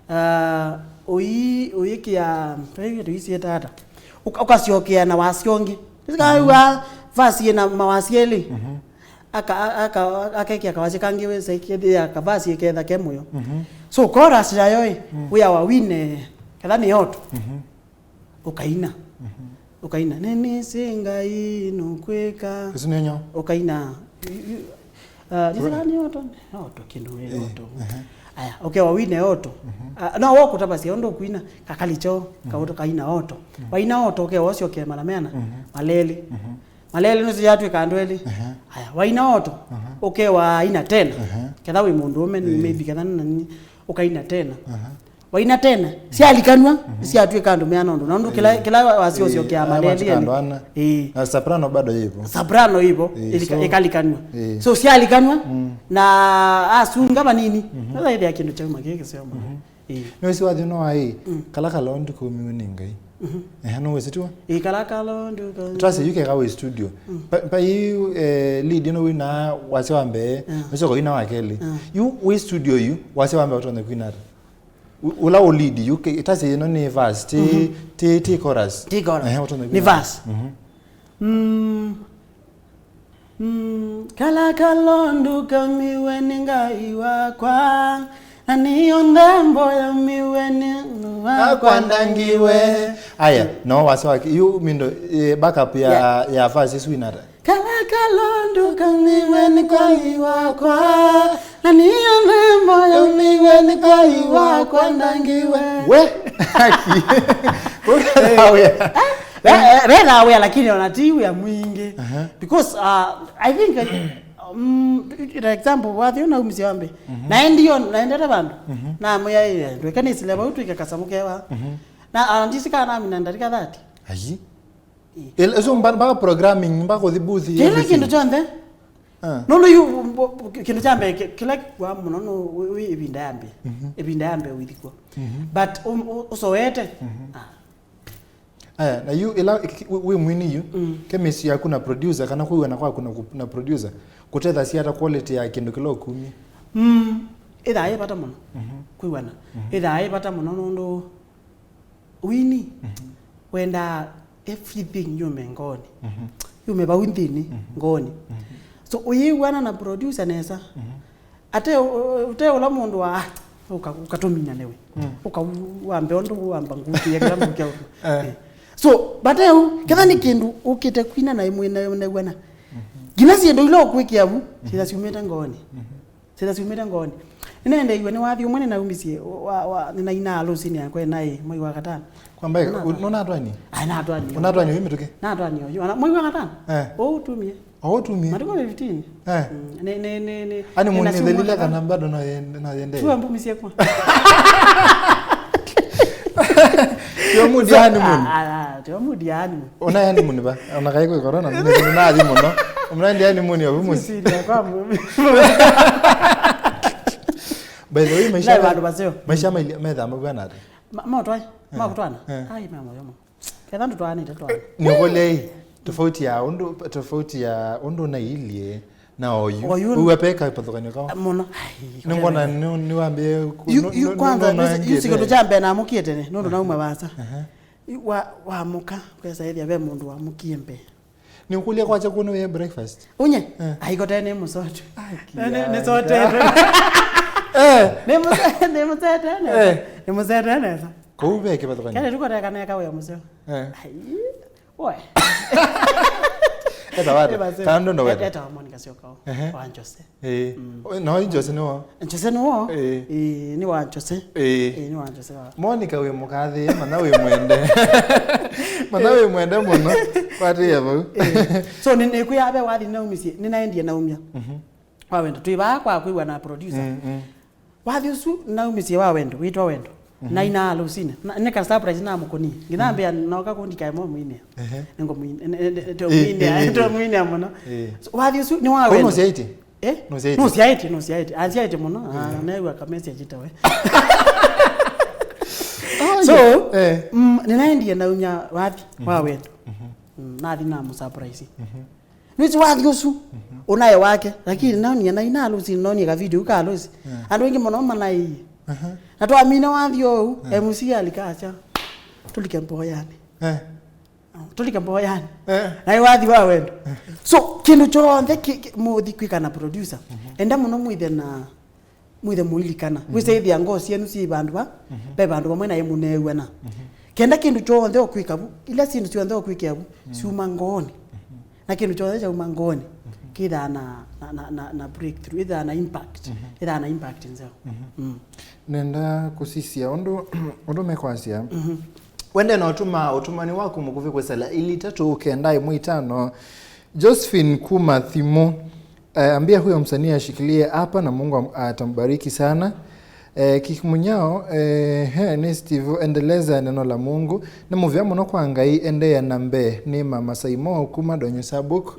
Uh, ũi- ũikĩa, tũisiĩta ata? Ũka- ũkasyokea na wasya ũngĩ. Ĩsĩkaw'a, mhm, verse yĩna mawasya elĩ. Mhm. aka, aka, akekĩa kawasya kangĩ wĩsa kethĩa kavasi ketha ke mũyo. Mhm. So chorus yayo ĩ, mm, wĩa wa wine, ketha nĩ oto. Mhm. Ũkaina. Mhm. Ũkaina. Nĩnĩsĩ Ngai nũkwĩka. Ĩsu nĩnyo. Ũkaina. Uh, nĩsĩ kana nĩ oto, nĩ oto kĩndũ wĩ oto. Ehe. Aya, ũkewa wine oto. Mhm. Ah, no wokũtavasya ũndũ ũkwina, kakalicho, mhm, kaũtũ kaina oto. Mhm. Waina oto, ũkewa ũsyoke mara meana, mhm, maleli. Mhm. Maleli nũsĩ yatwĩka andũ elĩ. Ehe. Aya, waina oto, mhm, ũkewa aina tena. Ehe. Ketha wĩ mũndũ ũme, eh, maybe ketha nĩ nani, ũkaina tena. Ehe. Waina tena, syalikanw'a, mhm, syatw'ĩka andũ meana ũndũ. Na ũndũ kĩla, eh, kĩla wasyosyokea, eh, maleli, andũ ana. Ĩĩ. Na soprano bado ipo. Soprano ipo, eh, ilika-, so, ĩkalikanw'a. Eh. So syalikanw'a, mm, na asunga vanini, mhm, nĩthaĩthĩa kĩndũ kyauma kĩĩ kĩseo mũno. Mhm. Ĩĩ. Nĩwĩsĩ wathi ũno wa ĩĩ, mm, kala kalondu kaumiwe nĩ Ngai. Mhm. Ehe, no wĩsĩ tiwa? Ĩĩ, kala kalondu ka- Twasye yu keka wĩ studio. Mm. Pa, pa yu, eh, lead ĩno wĩna wasya wa mbee, mm, ũsyoka wĩna wa kelĩ. Mm. Yu wĩ studio yu, wasya wa mbee ũtonya kwina ata? U-, ũla ũ lead yu, ke-, ĩtasi ĩno nĩ verse, ti, mhm, ti, ti chorus. Ti chorus. Ehe, ũtonya nĩ kwina verse. Mhm. Mm. Mm, kala kalondu kaumiwe nĩ Ngai wakwa, na nĩ yonthe mboya miwe nĩ wakwa ndangiwe. Aya, no wasya wake, yu mindo, eh, backup ya, yeah, ya verse isu inata? Kala kalondu kaumiwe nĩ Ngai wakwa, na nĩ yonthe mboya miwe nĩ Ngai wakwa ndangiwe. We, haki. Kũkala wĩa. Ve, ve, ve na wĩa, lakini ona ti wĩa mwingĩ. Aha. Because, uh, I think, uh, um, for example, wathi ũnaumisye wambe. Mhm. Naendio, naendete vandũ. Mhm. Namwĩa, "Ĩĩ, ndwĩke nĩsile vau twĩke kasamũ kewa." Mhm. Na, uh, ndisi kana namina ndarika thirty. Ayi. Ĩĩ. Ĩla, so mba-, mpaka programming, mpaka kũthi booth, kĩla everything. Kĩndũ kyonthe. Ah. Nũndũ yu, mbo-, kĩndũ kya mbee, kĩ-, kĩla wa mũno nũ, wĩ, wĩ ĩvinda ya mbee. Mhm. Ĩvinda ya mbee ũithikwa. Mhm. But, um, ũ-, ũsoete. Mhm. Ah. Aya, na yu ĩla ki-, wĩ, wĩ mwini yu, mm, chemistry yaku na producer, kana kwĩw'ana kwaku na ku-, na producer, kũtethasya ata quality ya kĩndũ kĩla ũkumya? Mm, ĩthaa yĩ vata mũno. Mhm. Kwĩw'ana. Mhm. Ĩthaa yĩ vata mũno nũndũ wini, mhm, wendaa everything yume ngoonĩ. Mhm. Yume vau nthĩnĩ, mhm, ngoonĩ. Mhm. So, ũyĩw'ana na producer nesa. Mhm. Ate, ũ-, ũ-, ũte ũla mũndũ wa, "Ah, ũka, ũkatũmina newe." Mm. Ũka u-, wambe ũndũ wamba ngũkĩa kĩla ngũkĩa ũndũ. Eh. Eh. So, but eu, ketha nĩ kĩndũ ũkĩte kwina na ĩmwe na, na w'ana. Mhm. Nginya syĩndũ ila ũkwĩkĩa vu, mhm, syĩtha syumĩte ngoonĩ. Mhm. Syĩtha syumĩte ngoonĩ. Nĩnendeiwe nĩ wathi ũmwe nĩnaumisye wa, wa, nĩnainaa alũsinĩ yakwa naĩ mwei wa katano. Kwamba, nũnatwani? Ai, natwani. Ũnatwani ũyũ mĩtũkĩ? Natwani ũyũ. Ona mwei wa katano? Eh. Ũũ tumie. Otumie. Matukũ fifteen. Eh. Mm, nĩ, nĩ, nĩ, nĩ, honeymoon nĩna nĩthelile syumwa kana bado no yende, no yende? Tiwa mbumi syekwa. Tiwa mood ya honeymoon. Ah, ah, ah, tiwa mood ya honeymoon. Ona honeymoon ba, ona kai kwa corona, nĩ, nĩ nathi mũno. Mnaenda honeymoon ya humu. Sisi ndio kwa mbumi. By the way, maisha, na vandu vaseo. Maisha maili, metha mabwana ati. Ma-, motwae, eh, makutwana. Eh. Ai, mama yomo. Ketha ndũtwaanĩte twana. Nĩkũlei, tofauti ya ũndũ, tofauti ya ũndũ ũnailyĩ na oyu. Oyu. Ũu apeka ĩvathũkany'o kao. Mũno. Ai, nĩngwona nĩ, nĩwambĩe ku-, yu, nũ-, yu, nũ-, kwanza, nũ-, nũ-, yu sikĩndũ kya mbee namũkie tene, nũndũ nauma vasa. Aha. Yu wa, wamũka, ũkesa ĩthĩa ve mũndũ wamũkie mbee. Nĩkũlya kwakya kũnũ wĩ breakfast? Unye? Eh. Aiko tene nĩ mũsotu. Ai, nĩ, nĩ, nĩ sotetwe. Eh. Nĩ mũse-, nĩ mũsete nesa. Eh. Nĩ mũsete nesa. Kũu ve kĩvathũkany'o. Kale tuko teka neka wĩa mũseo. Eh. Ai. Oe. Eta wate. Eba se-, kana ndũ no wete. Eta Monica Syokao. Ehe. Wa Jose. Eh. Mm. O, no, i Jose nĩwo. Jose nĩwo? Eh. Eh, nĩ wa Jose. Eh. Eh, nĩ wa Jose wa. Monica wĩ mũkathĩ, mana wĩ mwende. Mana wĩ mwende mũno. Watĩĩa vau. Eh. So, nĩ, nĩkwĩa ve wathi naumisye, nĩnaendie naumya. Mhm. Wa wendo. Twĩ vaa kwa kwĩw'a na producer. Mm, mm. Wathi ũsu naumisye wa wendo, wĩtwa wendo. Mhm. Nainaa alũsinĩ. Na, nĩ ka surprise namũkũnie. Ngĩthambĩa, mhm, noka kũndikae mo mwinĩa. Ehe. Nĩngũmwinĩa, nĩ, nĩ, nĩ, eh, tũmwinĩa, eh, eh, tũmwinĩa mũno. Eh. So, wathi ũsu nĩ wa wendo. Kũu nũsyaĩtye? Eh? Nũsyaĩtye? Nũsyaĩtye, nũsyaĩtye. Anzyaĩtye mũno. Ah, eh, new'a ka message tawe. Ai. So, eh, mm, nĩnaendie naumya wathi wa, mhm, wendo. Mhm. Mm, nathi namũ surprise. Mhm. Nĩwĩsĩ wathi ũsu, mhm, ũnaĩ wake, lakini naonie nainaa alũsinĩ, naonie ka video ka alũsi. Yeah. Andũ aingĩ mũno manaĩie. Aha. Na twamina wathi ũu, yeah, M C alika asya, "Tũlike mboyanĩ." Eh. Tũlike mboyanĩ. Eh. Na ĩ wathi wa wendo. So, kĩndũ kyonthe ki- ki- mũthi kwĩka na producer. Enda mũno mwĩthe na mwĩthe mũilikana. Wĩsa ĩthĩa ngoo syenyu syĩ vandũ va, ve vandũ vamwe na ĩ mũneew'ana. Kenda kĩndũ kyonthe ũkwĩka vu, ila syĩndũ syonthe ũkwĩkĩa vu, syuma ngoonĩ. Na kĩndũ kyonthe kyauma ngoonĩ, kĩthaa na, na, na, na, na breakthrough, ĩthaa na impact, ĩthaa na impact nzeo. Mm. Nenda kũsisya ũndũ, ũndũ mekwasya. Wende na ũtũma ũtũmani waku mũkuvĩ kwĩsela ili tatu kenda ĩmwe itano. Josephine kuma Thimo, eh, ambia huyo msanii ashikilie hapa na Mungu am- atambariki sana. Eh, Kikmunyao, eh, he, ni Steve, endeleza neno la Mungu. Ni mũvea mũno kwa Ngai, endeea na mbee. Ni Mama Saimo kuma Donyo Sabuk.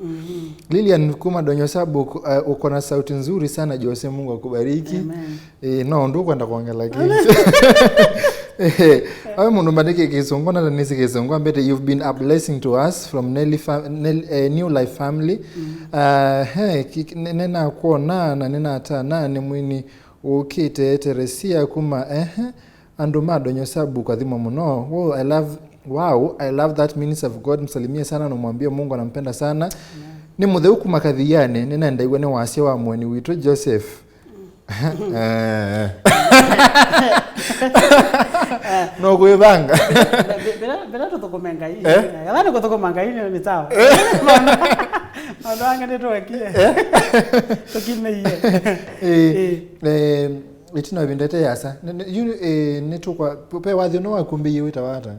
Lilian kuma Donyo Sabuk, eh, uko na sauti nzuri sana Jose, Mungu akubariki. Amen. Eh, no ũndũ ũkwenda kwongela kĩ? Eh, awe mũndũ mbandĩke kĩsũngũ, nata nĩsĩ kĩsũngũ, ambĩte, "You've been a blessing to us from Nelly fam Nel eh, New Life family." Uh, he, ki- nĩ- nĩnakwona na nĩnatana nĩ mwini ũkĩte Teresia kuma, ehe, andũ ma Donyo Sabu, kathimo mũno. Wow, I love, wow, I love that, minister of God, msalimie sana na mwambie Mungu anampenda sana. Nĩ mũtheu kuma Kathiani, nĩnendaĩw'a nĩ wasya wa mũeni witũ Joseph. Eh. No kwĩvanga. Bila, bila, bila tũthũkũme Ngai. Eh? Kana nĩ kũthũkũma Ngai nĩ, nĩ sawa. Maũndũ angĩ nĩ tũekie. Eh? Tũkimĩie. Eh, eh, ĩtina ĩvinda ĩte yasa. Nĩ- nĩ- yu- eh, nĩtũkwa- pe wathi ũno wakumbĩie wĩtawa ata?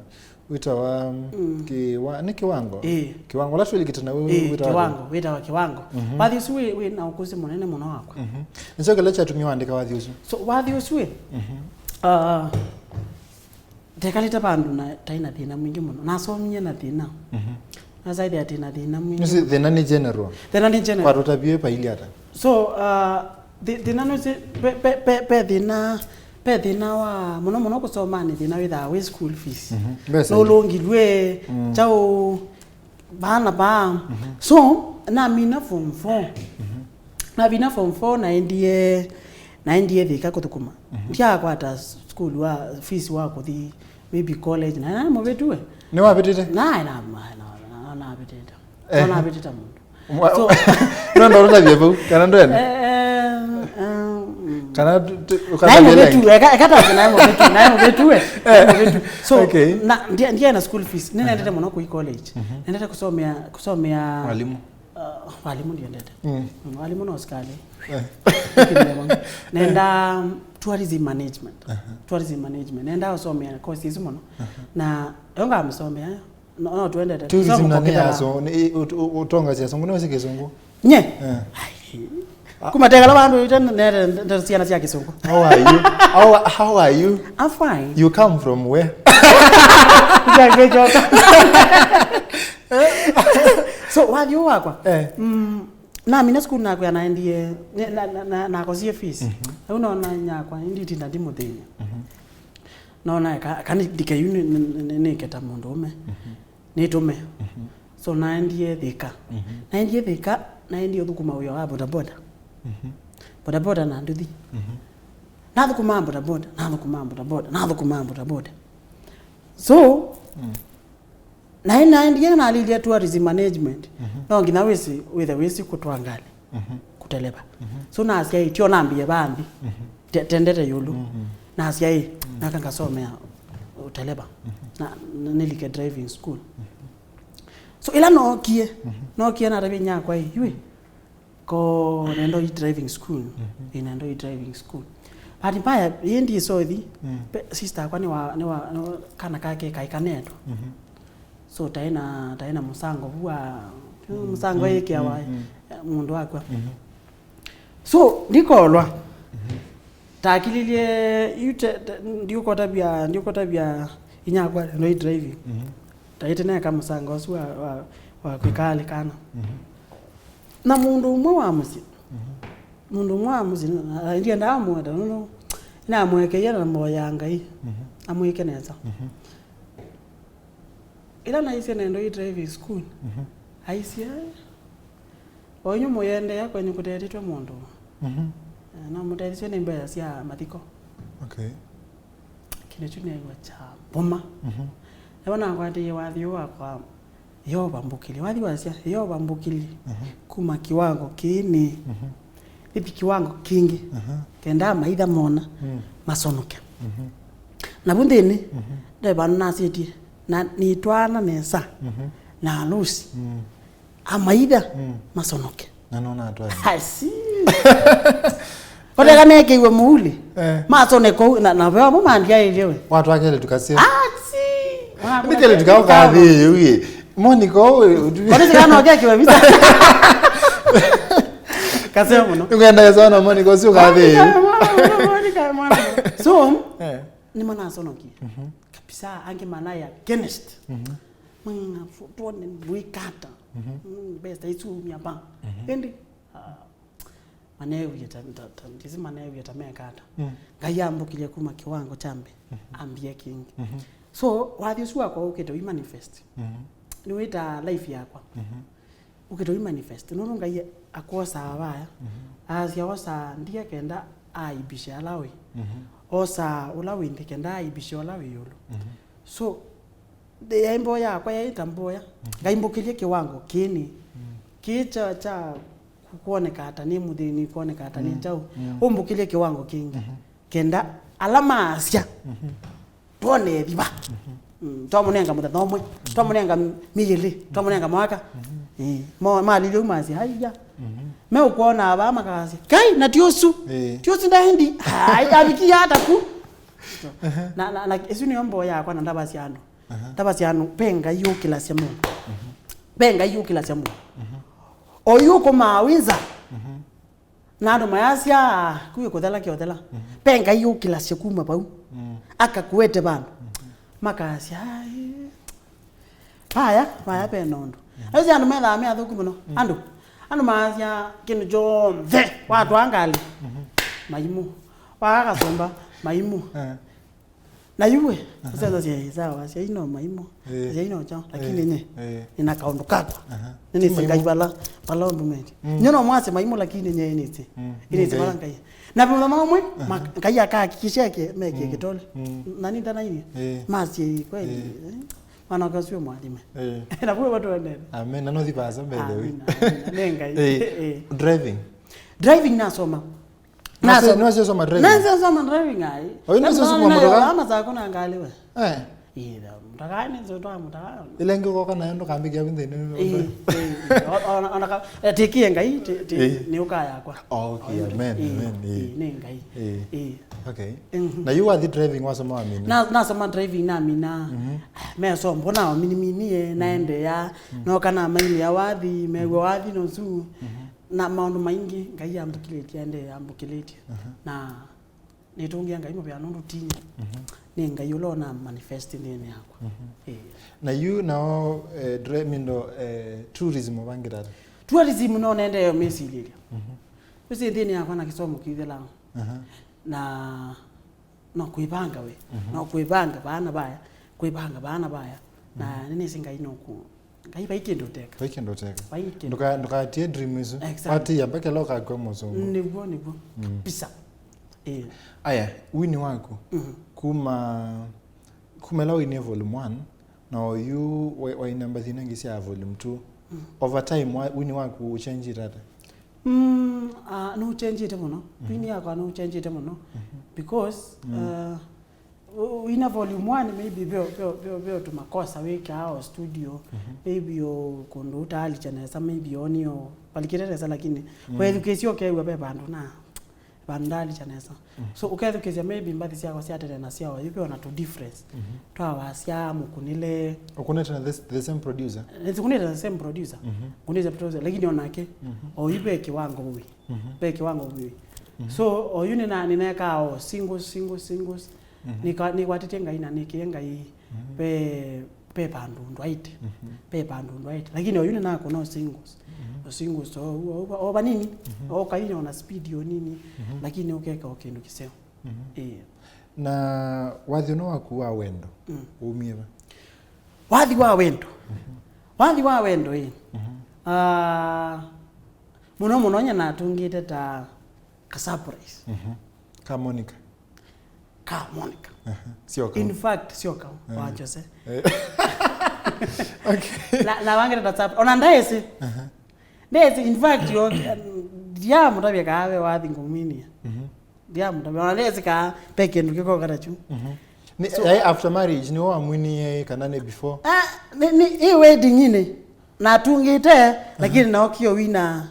Wĩtawa, mm, kĩwa- nĩ kĩwango? Ĩĩ. Kĩwango ũla tũilikĩte na wĩ- ĩĩ, wĩtawa kĩwango, wĩtawa kĩwango. Mhm. Wathi ũsu wĩ, wĩ na ũkũsĩ mũnene mũno wakwa. Mhm. Nĩkyo kĩla kyatumie wandĩka wathi ũsu? So, wathi ũsu ĩ, mhm, uh, ndekalĩte vandũ na taĩ na thĩna mwingĩ mũno. Nasomie na thĩna. Mhm. Nasaithĩa atĩ na thĩna mwingĩ. Nĩsĩ thĩna nĩ general. Thĩna nĩ general. Kwa tũtavie paili ata? So, uh, thi- thĩna nũsĩ, pe, pe, pe, pe thĩna, pe thĩna wa, mũno mũno kũsomanĩ, thĩna wĩthaa wĩ school fees. Mhm. Mbesa. Nũlũngilw'e, mm, kyaũ, vaa na vaa. Mhm. So, namina form four. Mhm. Namina form four, naendie, naendie Thĩka kũthũkũma. Mhm. Ndyakwata school wa, fees wa kũthi maybe college, na naĩ mũvĩtu we. Nĩwavĩtĩte? Naĩ na, na, na, na, navĩtĩte. Eh. Navĩtĩte mũndũ. Mwa- So, no, no, ndavye vau, kana ndwene? Eh, eh, mm. Kana tu- tu- naĩ ũkatavye mũvĩtu, link? Eka, eka tasi naĩ mũvĩtu, naĩ mũvĩtu we, naĩ mũvĩtu. So, okay, na, ndie- ndiaĩ na school fees, nĩnendete mũno kũi college. Mhm. Nendete kũsomea, kũsomea walimu. Uh, walimu ndiendete. Mm. Mm, walimu no sikali. Eh. Nenda, um, tourism management. Aha. Tourism management. Nenda usomea course isu mũno. Aha. Na yo ngamĩsomea, no, no tuendete. Tourism. Tusoma na kwa nĩ kĩtala. Aso, nĩ- ũ- ũ- ũtonga cia Sungu, nĩ wĩsĩ Kĩsungu? Nye? Eh. Ai. Kuma tekala vandu ite nete ndeto syana sya Kĩsungu. How are you? How, how are you? I'm fine. You come from where? Ndio ngechoka. So, wathi ũũ wakwa. Eh. Mm, namina sukulu nakwĩa naendie, ne- na- na- na- nakosie fees. Mhm. Rĩu nona nyakwa, indi itinda ndimũthĩny'a. Mhm. Nona ka- ka nĩ- ndike yu nĩ- nĩ- nĩ- nĩke ta mũndũ ũme. Mhm. Nĩtũme. Mhm. So naendie Thĩka. Mhm. Naendie Thĩka, naendie ũthũkũma wĩa wa bodaboda. Mhm. Bodaboda na nduthi. Mhm. Nathũkũmaa bodaboda, nathũkũmaa bodaboda, nathũkũmaa bodaboda. So, mm, naĩ naendie nalilya tourism management. Mhm. No nginya wĩsĩ, wĩthe wĩsĩ kũtwaa ngalĩ. Mhm. Kũteleva. Mhm. So nasya ĩ, tyo nambie vanthi. Mhm. Te- tendete yũlũ. Mhm. Nasya ĩ, mm, naka ngasomea ũteleva. Mhm. Na, na nĩlike driving school. Mhm. So ĩla nookie, mhm, nookie natavya inyakwa ĩ, yui, ko nendo i driving school. Mhm. Ĩ, nendo i driving school. Bahati mbaya, ĩ ndisothi, mm, pe- sister akwa nĩ wa, nĩ wa, nĩ wa, kana kake kaĩ kanetwa. Mhm. So taĩ na, taĩ na mũsango vu wa, mm, mũsango, mm, ĩkĩawa, mm, mm, mũndũ wakwa. Mhm. So ndikolwa. Mhm. Takililye yu te- te- ndiũkotavya, ndiũkotavya inyakwa no i driving. Mhm. Taĩte neka mũsango ũsu wa, wa, wa kwĩkaalĩ kana. Mhm. Na mũndũ ũmwe wa mũsyĩ. Mhm. Mũndũ ũmwe wa mũsyĩ, na- ndiendaa mũweta, nũndũ namũekeie na mboya Ngai, mhm, amwĩke nesa. Mhm. Ĩla naisye nendo i driving school, mhm, aisye, "O inyu mũyĩendeea kwenyu kũtetĩtwe mũndũ." Mhm. Eh, no mũtethisye nĩ mbesa sya mathiko. Okay. Kĩndũ kyu nĩaĩwa kya mboma. Mhm. Ewa nakwatĩie wathi ũũ wakwa, Yeova mbũkĩlye. Wathi wasya, Yeova mbũkĩlye. Mhm. Kuma kĩwango kĩĩ nĩ, mhm, nĩthi kĩwango kĩngĩ. Mhm. Kenda amaitha mona, mm, masonoke. Mhm. Na vu nthĩnĩ, mhm, nde vandũ nasĩtie, na nĩtwaana nesa, mhm, na Lucy. Mm. Amaitha, mm, masonoke. Na nona atwae. Asi. Oteka nekeiwe muuli. Eh. Masone kou, na, na veo mo mandiaĩlye we. Watwakele tukasio. Asi. Nikele tukao kathi uye. Moni ko we. Kone sikana oke kiwe visa. Kaseo muno. Ugenda sana moni ko sio kathi. Moni ka mwana, moni ka mwana. So, eh, nĩmanasonokie. Mhm. Kabisa, angĩ manaĩ against. Mhm. Mwana, tuone mwikata. Mhm. Mm, best, isu miapa. Mhm. Endi, ah, manewie ta, ta, ta, ndisi manewie ta mekata. Mm. Ngai ambũkĩlye kuma kĩwango kya mbee, mhm, ambie kĩngĩ. Mhm. So, wathi ũsu wakwa ũkĩte ũimanifest. Mhm. Nĩwĩtaa life yakwa. Mhm. Ũkĩte ũimanifest. Nũndũ Ngai akwosaa vaya. Mhm. Asya osaa ndia kenda aibishe ala wĩ. Mhm. Osaa ũla wĩ nthĩ kenda aibishe ũla wĩ ĩũlũ. Mhm. So, yaĩ mboya yakwa yaĩ ta mboya. Mhm. Ngai mbũkĩlye kĩwango kĩnĩ. Mhm. Kĩĩ kya, kya kuoneka ata nĩ mũthĩni, kuoneka ata nĩ, mm, kyaũ. Mm. Ũmbũkĩlye kĩwango kĩngĩ. Mhm. Kenda ala maasya, mhm, twone ĩthiva. Mhm. Mm, twamũnenga mũthenya ũmwe, mhm, twamũnenga mĩyĩlĩ, twamũnenga mwaka. Mhm. Eh, mo-, malilye u masya, "Aiya." Mhm. Meũkwona vaa makasya, "Kai, na ti ũsu. Eh. Ti ũsu ndaendi." Ai, avikia ata ku. Aha. Na, na, na, ĩsu nĩyo mboo yakwa na ndavasya andũ. Aha. Ndavasya andũ, ve Ngai ũkĩlasya mũndũ. Mhm. Ve Ngai ũkĩlasya mũndũ. Mhm. Oyu ũkũmaa wĩ nza. Mhm. Na andũ mayasya, "Kuĩ kũthela kĩothela." Mhm. Ve Ngai ũkĩlasya kuma vau. Mm. Akakuete vandũ. Mhm. Makasya, "Ai, vaya, vaya ve na ũndũ." Mhm. Acio andũ methaa me athũku mũno. Mm. Andũ, andũ maasya kĩndũ kyonthe, watwaa ngalĩ, mhm, maimũ. Waka kasũmba, maimũ. Eh. Na yu we, aha, sasa sia sawa, sia ino maimũ, eh, sia ino chao, lakini, eh, nye, eh, nina kaũndũ kakwa. Aha. Nini si maimũ. Ngai vala, vala ũndũ mendi. Mm. Nyo no mwase maimũ, lakini nye inite. Mm. Inite vala Ngai. Ngai. Na vĩla mamwe, aha, ma-, Ngai akahakikisha ke, meke, mm, kĩtole. Mm. Na nĩ ndana iye. Eh. Masi kweli. Eh. Eh. Mwana wake ũcio mwathime. Eh. Na vwe watu wanene. Amen. Na no thipasa, by the way. Amina, amina. Nĩ Ngai. Eh. Eh. Driving. Driving nasoma. Nase-, nase soma driving? Nase soma driving ai. Oyu nase soma motoka? Ama zako na ngali we. Eh. Ila, mutaka ni zo twa mutaka. Ile ngi koka na ndo kambi kia nthini. Eh, eh, eh. O-, ona, ona ka, eh, tikie Ngai, ti, ti, eh, ni ukaya kwa. Okay, amen, eh, amen, eh, eh. Ni Ngai. Eh. Eh. Okay. Mhm. Na yu wathi driving wasoma wamina? Na, nasoma driving namina. Mhm. Me so mbona wamini mini, eh, naendeea. Mhm. No kana maili ya wathi, mewe wathi no su. Mhm. Na maũndũ maingĩ Ngai ambũkĩlĩtye, aendee ambũkĩlĩtye. Mhm. Na nĩtũngĩa Ngai mũvea nũndũ tinya. Mhm. Nĩ Ngai ũla ũna manifest nthĩnĩ yakwa. Mhm. Ĩĩ. Na yu nao, eh, dre-, mindo, eh, tourism ũvangĩte ata? Tourism no nendee mĩsilĩlya. Mhm. Ũsi nthĩnĩ yakwa na kĩsomo kĩthela. Aha. Na no kwĩvanga we. Mhm. No kwĩvanga vaana vaya, kwĩvanga vaana vaya. Na, mhm, nĩnĩsĩ Ngai no ku-, Ngai vai kĩndũ ũteka. Vai kĩndũ ũteka. Vai kĩndũ. Ndũka-, ndũkatie dream isu. Exactly. Watia mpaka ĩla ũkakw'a mũsũngũ. Nĩw'o, nĩw'o. Mm. Kabisa. Eh. Aya, wini waku, mhm, kuma, kuma ĩla wainie volume one, na oyu wa-, waina mbathi ingĩ sya volume two. Mm. Over time, wa-, wini waku ũchenjite ata? Mm, ah, nũchenjite mũno. Mhm. Wini yakwa nũchenjite mũno. Mhm. Because, mm, uh, U-, wina volume one, maybe veo, veo, veo, veo tũmakosa wĩkaa o studio, mhm, maybe o kũndũ ũtaalicha nesa, maybe o nĩ o valikĩte nesa, lakini, mm, wethukĩsya ũkew'a ve vandũ na vandũ ndaalicha nesa. Mhm. So, ũkethukĩsya maybe mbathi syakwa sya tene na sya oyu ve ona tũ difference. Mhm. Twa wasya mũkunĩle. Ũkunĩte na the, the same producer? Nĩsikunĩte na the same producer. Mhm. Kunĩte producer, lakini onake, mhm, oyu ve kĩwango vĩ. Mhm. Ve kĩwango vĩ. Mhm. So, oyu nĩna-, nĩnekaa o singles, singles, singles. Mhm. Nĩka-, nĩkwatĩtye Ngai na nĩkĩe Ngai, mhm, ve, ve vandũ ndwaĩte. Mhm. Ve vandũ ndwaĩte. Lakini oyu nĩnakũna o singles. Mhm. O singles, o, o, o, o vanini, mhm, o kaina ona speed o nini, mhm, lakini ũkeka o kĩndũ kĩseo. Mhm. Ĩĩ. Na wathi ũno waku wa wendo, mm, umie va? Wathi wa wendo. Mhm. Wathi wa wendo, ĩ. Mhm. Ah, mũno mũno nye natũngĩte ta ka surprise. Mhm. Ka Monica. Ka Monica. Aha. Sio kau. In fact, sio kau, eh, wa Jose. Eh. Okay. Na, na wangĩte ta sub-, ona ndaĩsĩ. Aha. Ndaĩsĩ, in fact, yo, ndiamũtavya kaa ve wathi ngũmwinia. Mhm. Ndiamũtavya, ona ndaĩsĩ kaa ve kĩndũ kĩkoka ta kyu. Mhm. Nĩ, so, eh, after marriage, nĩwe wamwinie kana nĩ before? Ah, nĩ, nĩ, ĩ wedding-inĩ. Natungĩte, lakini naokie wina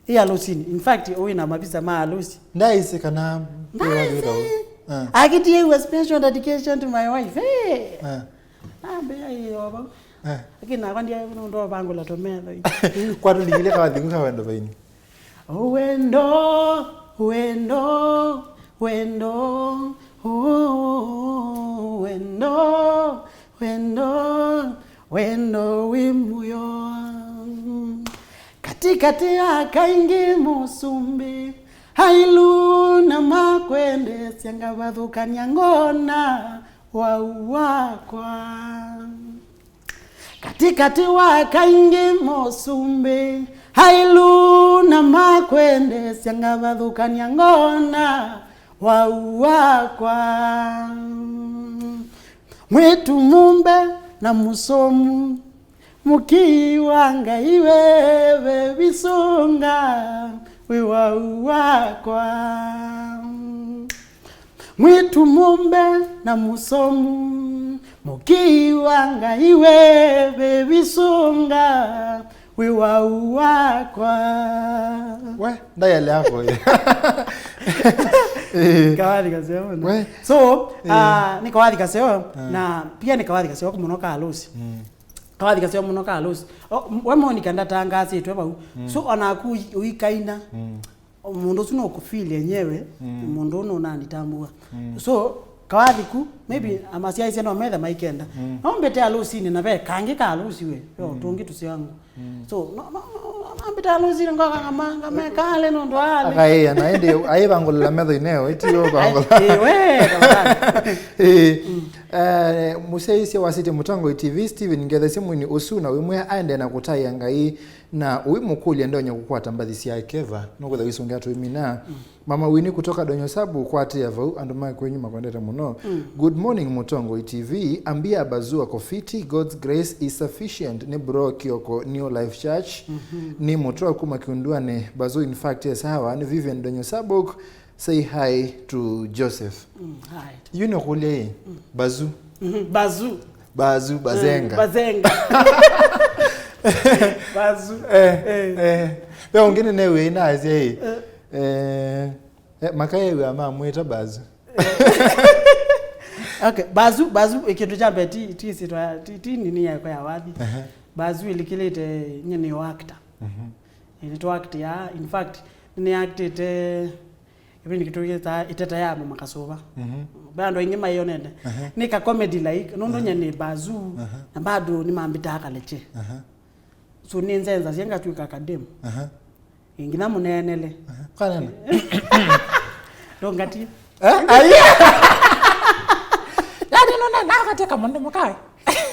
ĩ harusinĩ. In fact, wĩna mavisa ma harusi. Ndaĩsĩ kana ndaĩsĩ. Ah. Akĩtie a special dedication to my wife. Hey. Ah. Ambĩa ĩyo vau. Ah. Lakini nakwa ndiaĩ nũndũ ovangũla tũmetho. Kwa tũlikile kawathi ku ka wendo vaini. Wendo, wendo, wendo, oh, wendo, wendo, wendo wĩ muyo. Katikati ya kaingĩ mũsumbĩ, ailu na makwendesya ngavathũkany'a ngona wau wakwa. Katikati wa kaingĩ mũsumbĩ, ailu na makwendesya ngavathũkany'a ngona wau wakwa. Mwĩtu mũmbe na mũsomu, mũkii wa Ngai weve visunga wĩ wau wakwa. Mwĩtu mũmbe na mũsomu, mũkii wa Ngai weve visunga wĩ wau wakwa. We, ndayale yako ĩ. Kawathi kaseo mũno. We. So, eh, ah, nĩ kawathi kaseo, ah, na pia nĩ kawathi kaseo mũno ka harusi. Mm. Kawathi kaseo mũno ka harusi. O, m-, we Monica ndatangaasĩtwe vau. Mm. So, onaku ũi-, ũikaina. Mm. O, mũndũ ũsu no kũfeel enyewe, mm, mũndũ ũyũ nũnanitambua. Mm. So, kawathi ku, maybe, mm, amasyaisye no methe maikenda. Mm. No mbĩte harusinĩ na ve kangĩ ka harusi we. Yo, mm, tũngĩ tũsyangu. Mm. So, no, no, no, no, ambĩta harusinĩ ngoka ngama-, ngamekale nũndũ ale. Akaĩa, na ĩndĩ aivangũlĩla metho ineo, ĩtiyo vangũla. Ai, ĩ, we, tafadhali. Ĩ, mm, eh, mũsyaĩĩsya wa City Mũtongoi T V, Steven, ngethesye mwini ũsu na wĩmwĩa aendee na kũtaĩa Ngai. Na ũimũkũlya ndonya kũkwata mbathi syake va, nũkwĩtha wĩsũngĩa tũimina. Mm. Mama Winnie kutoka Donyo Sabu, kwatĩa vau, andũ ma kwenyu makwendete mũno. Mm. Good morning, Mũtongoi T V. Ambia Bazu ako fiti, God's grace is sufficient. Nĩ Bro Kioko, New Life Church. Mhm. Nĩ Mũtwa kuma Kiunduani. Bazu, in fact, yes, hawa. Nĩ Vivian Donyo Sabuk. Say hi to Joseph. Mm, hi. Yu nĩ kũlya ĩ? Mm. Bazu. Mhm, Bazu. Bazu, Bazenga. Mm, Bazenga. Bazu. Eh, eh, eh. Ve ũngĩ nĩ newe ina asya ĩ. Eh. Eh, eh, makaewa mamwĩta Bazu. Okay, Bazu, Bazu, ĩ kĩndũ kya mbee ti, ti sitwa, ti, ti nini yako ya wathi. Aha. Bazu ĩlikĩlĩte nye nĩ actor. Mhm. Nĩtũ act ya, in fact, nĩ actĩte kĩvindi kĩtũ kĩtaa Ĩteta ya Mama Kasũva. Mhm. Ve andũ aingĩ maĩonete. Aha. Nĩ ka comedy like, nũndũ, aha, nye nĩ Bazu, aha, na bado nĩmambĩtaa Kaleche. Aha. So nĩnzenzasya ngatw'ĩka kadem. Aha. Ĩ, nginya mũneenele. Aha. Kanena. Ndongatie. Eh? Ai. Yaani nona nakateka mũndũ mũkawe.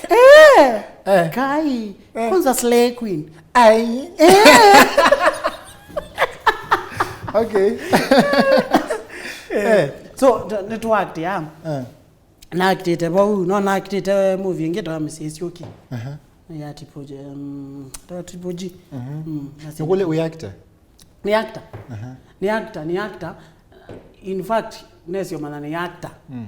Eh. Eh. Kai. Eh. Kwanza slay queen. Ai. Eh. Okay. Eh. So, nĩ tũ act ya. Eh. Na actĩte vau, no na actĩte movie ĩngĩ tawa Missus Yuki. Aha. Ya Triple G, um, tawa Triple G. Mhm. Mm, na nĩkũlĩ wĩ actor? Nĩ actor. Aha. Nĩ actor, nĩ actor. In fact, nesio mana nĩ actor. Mm.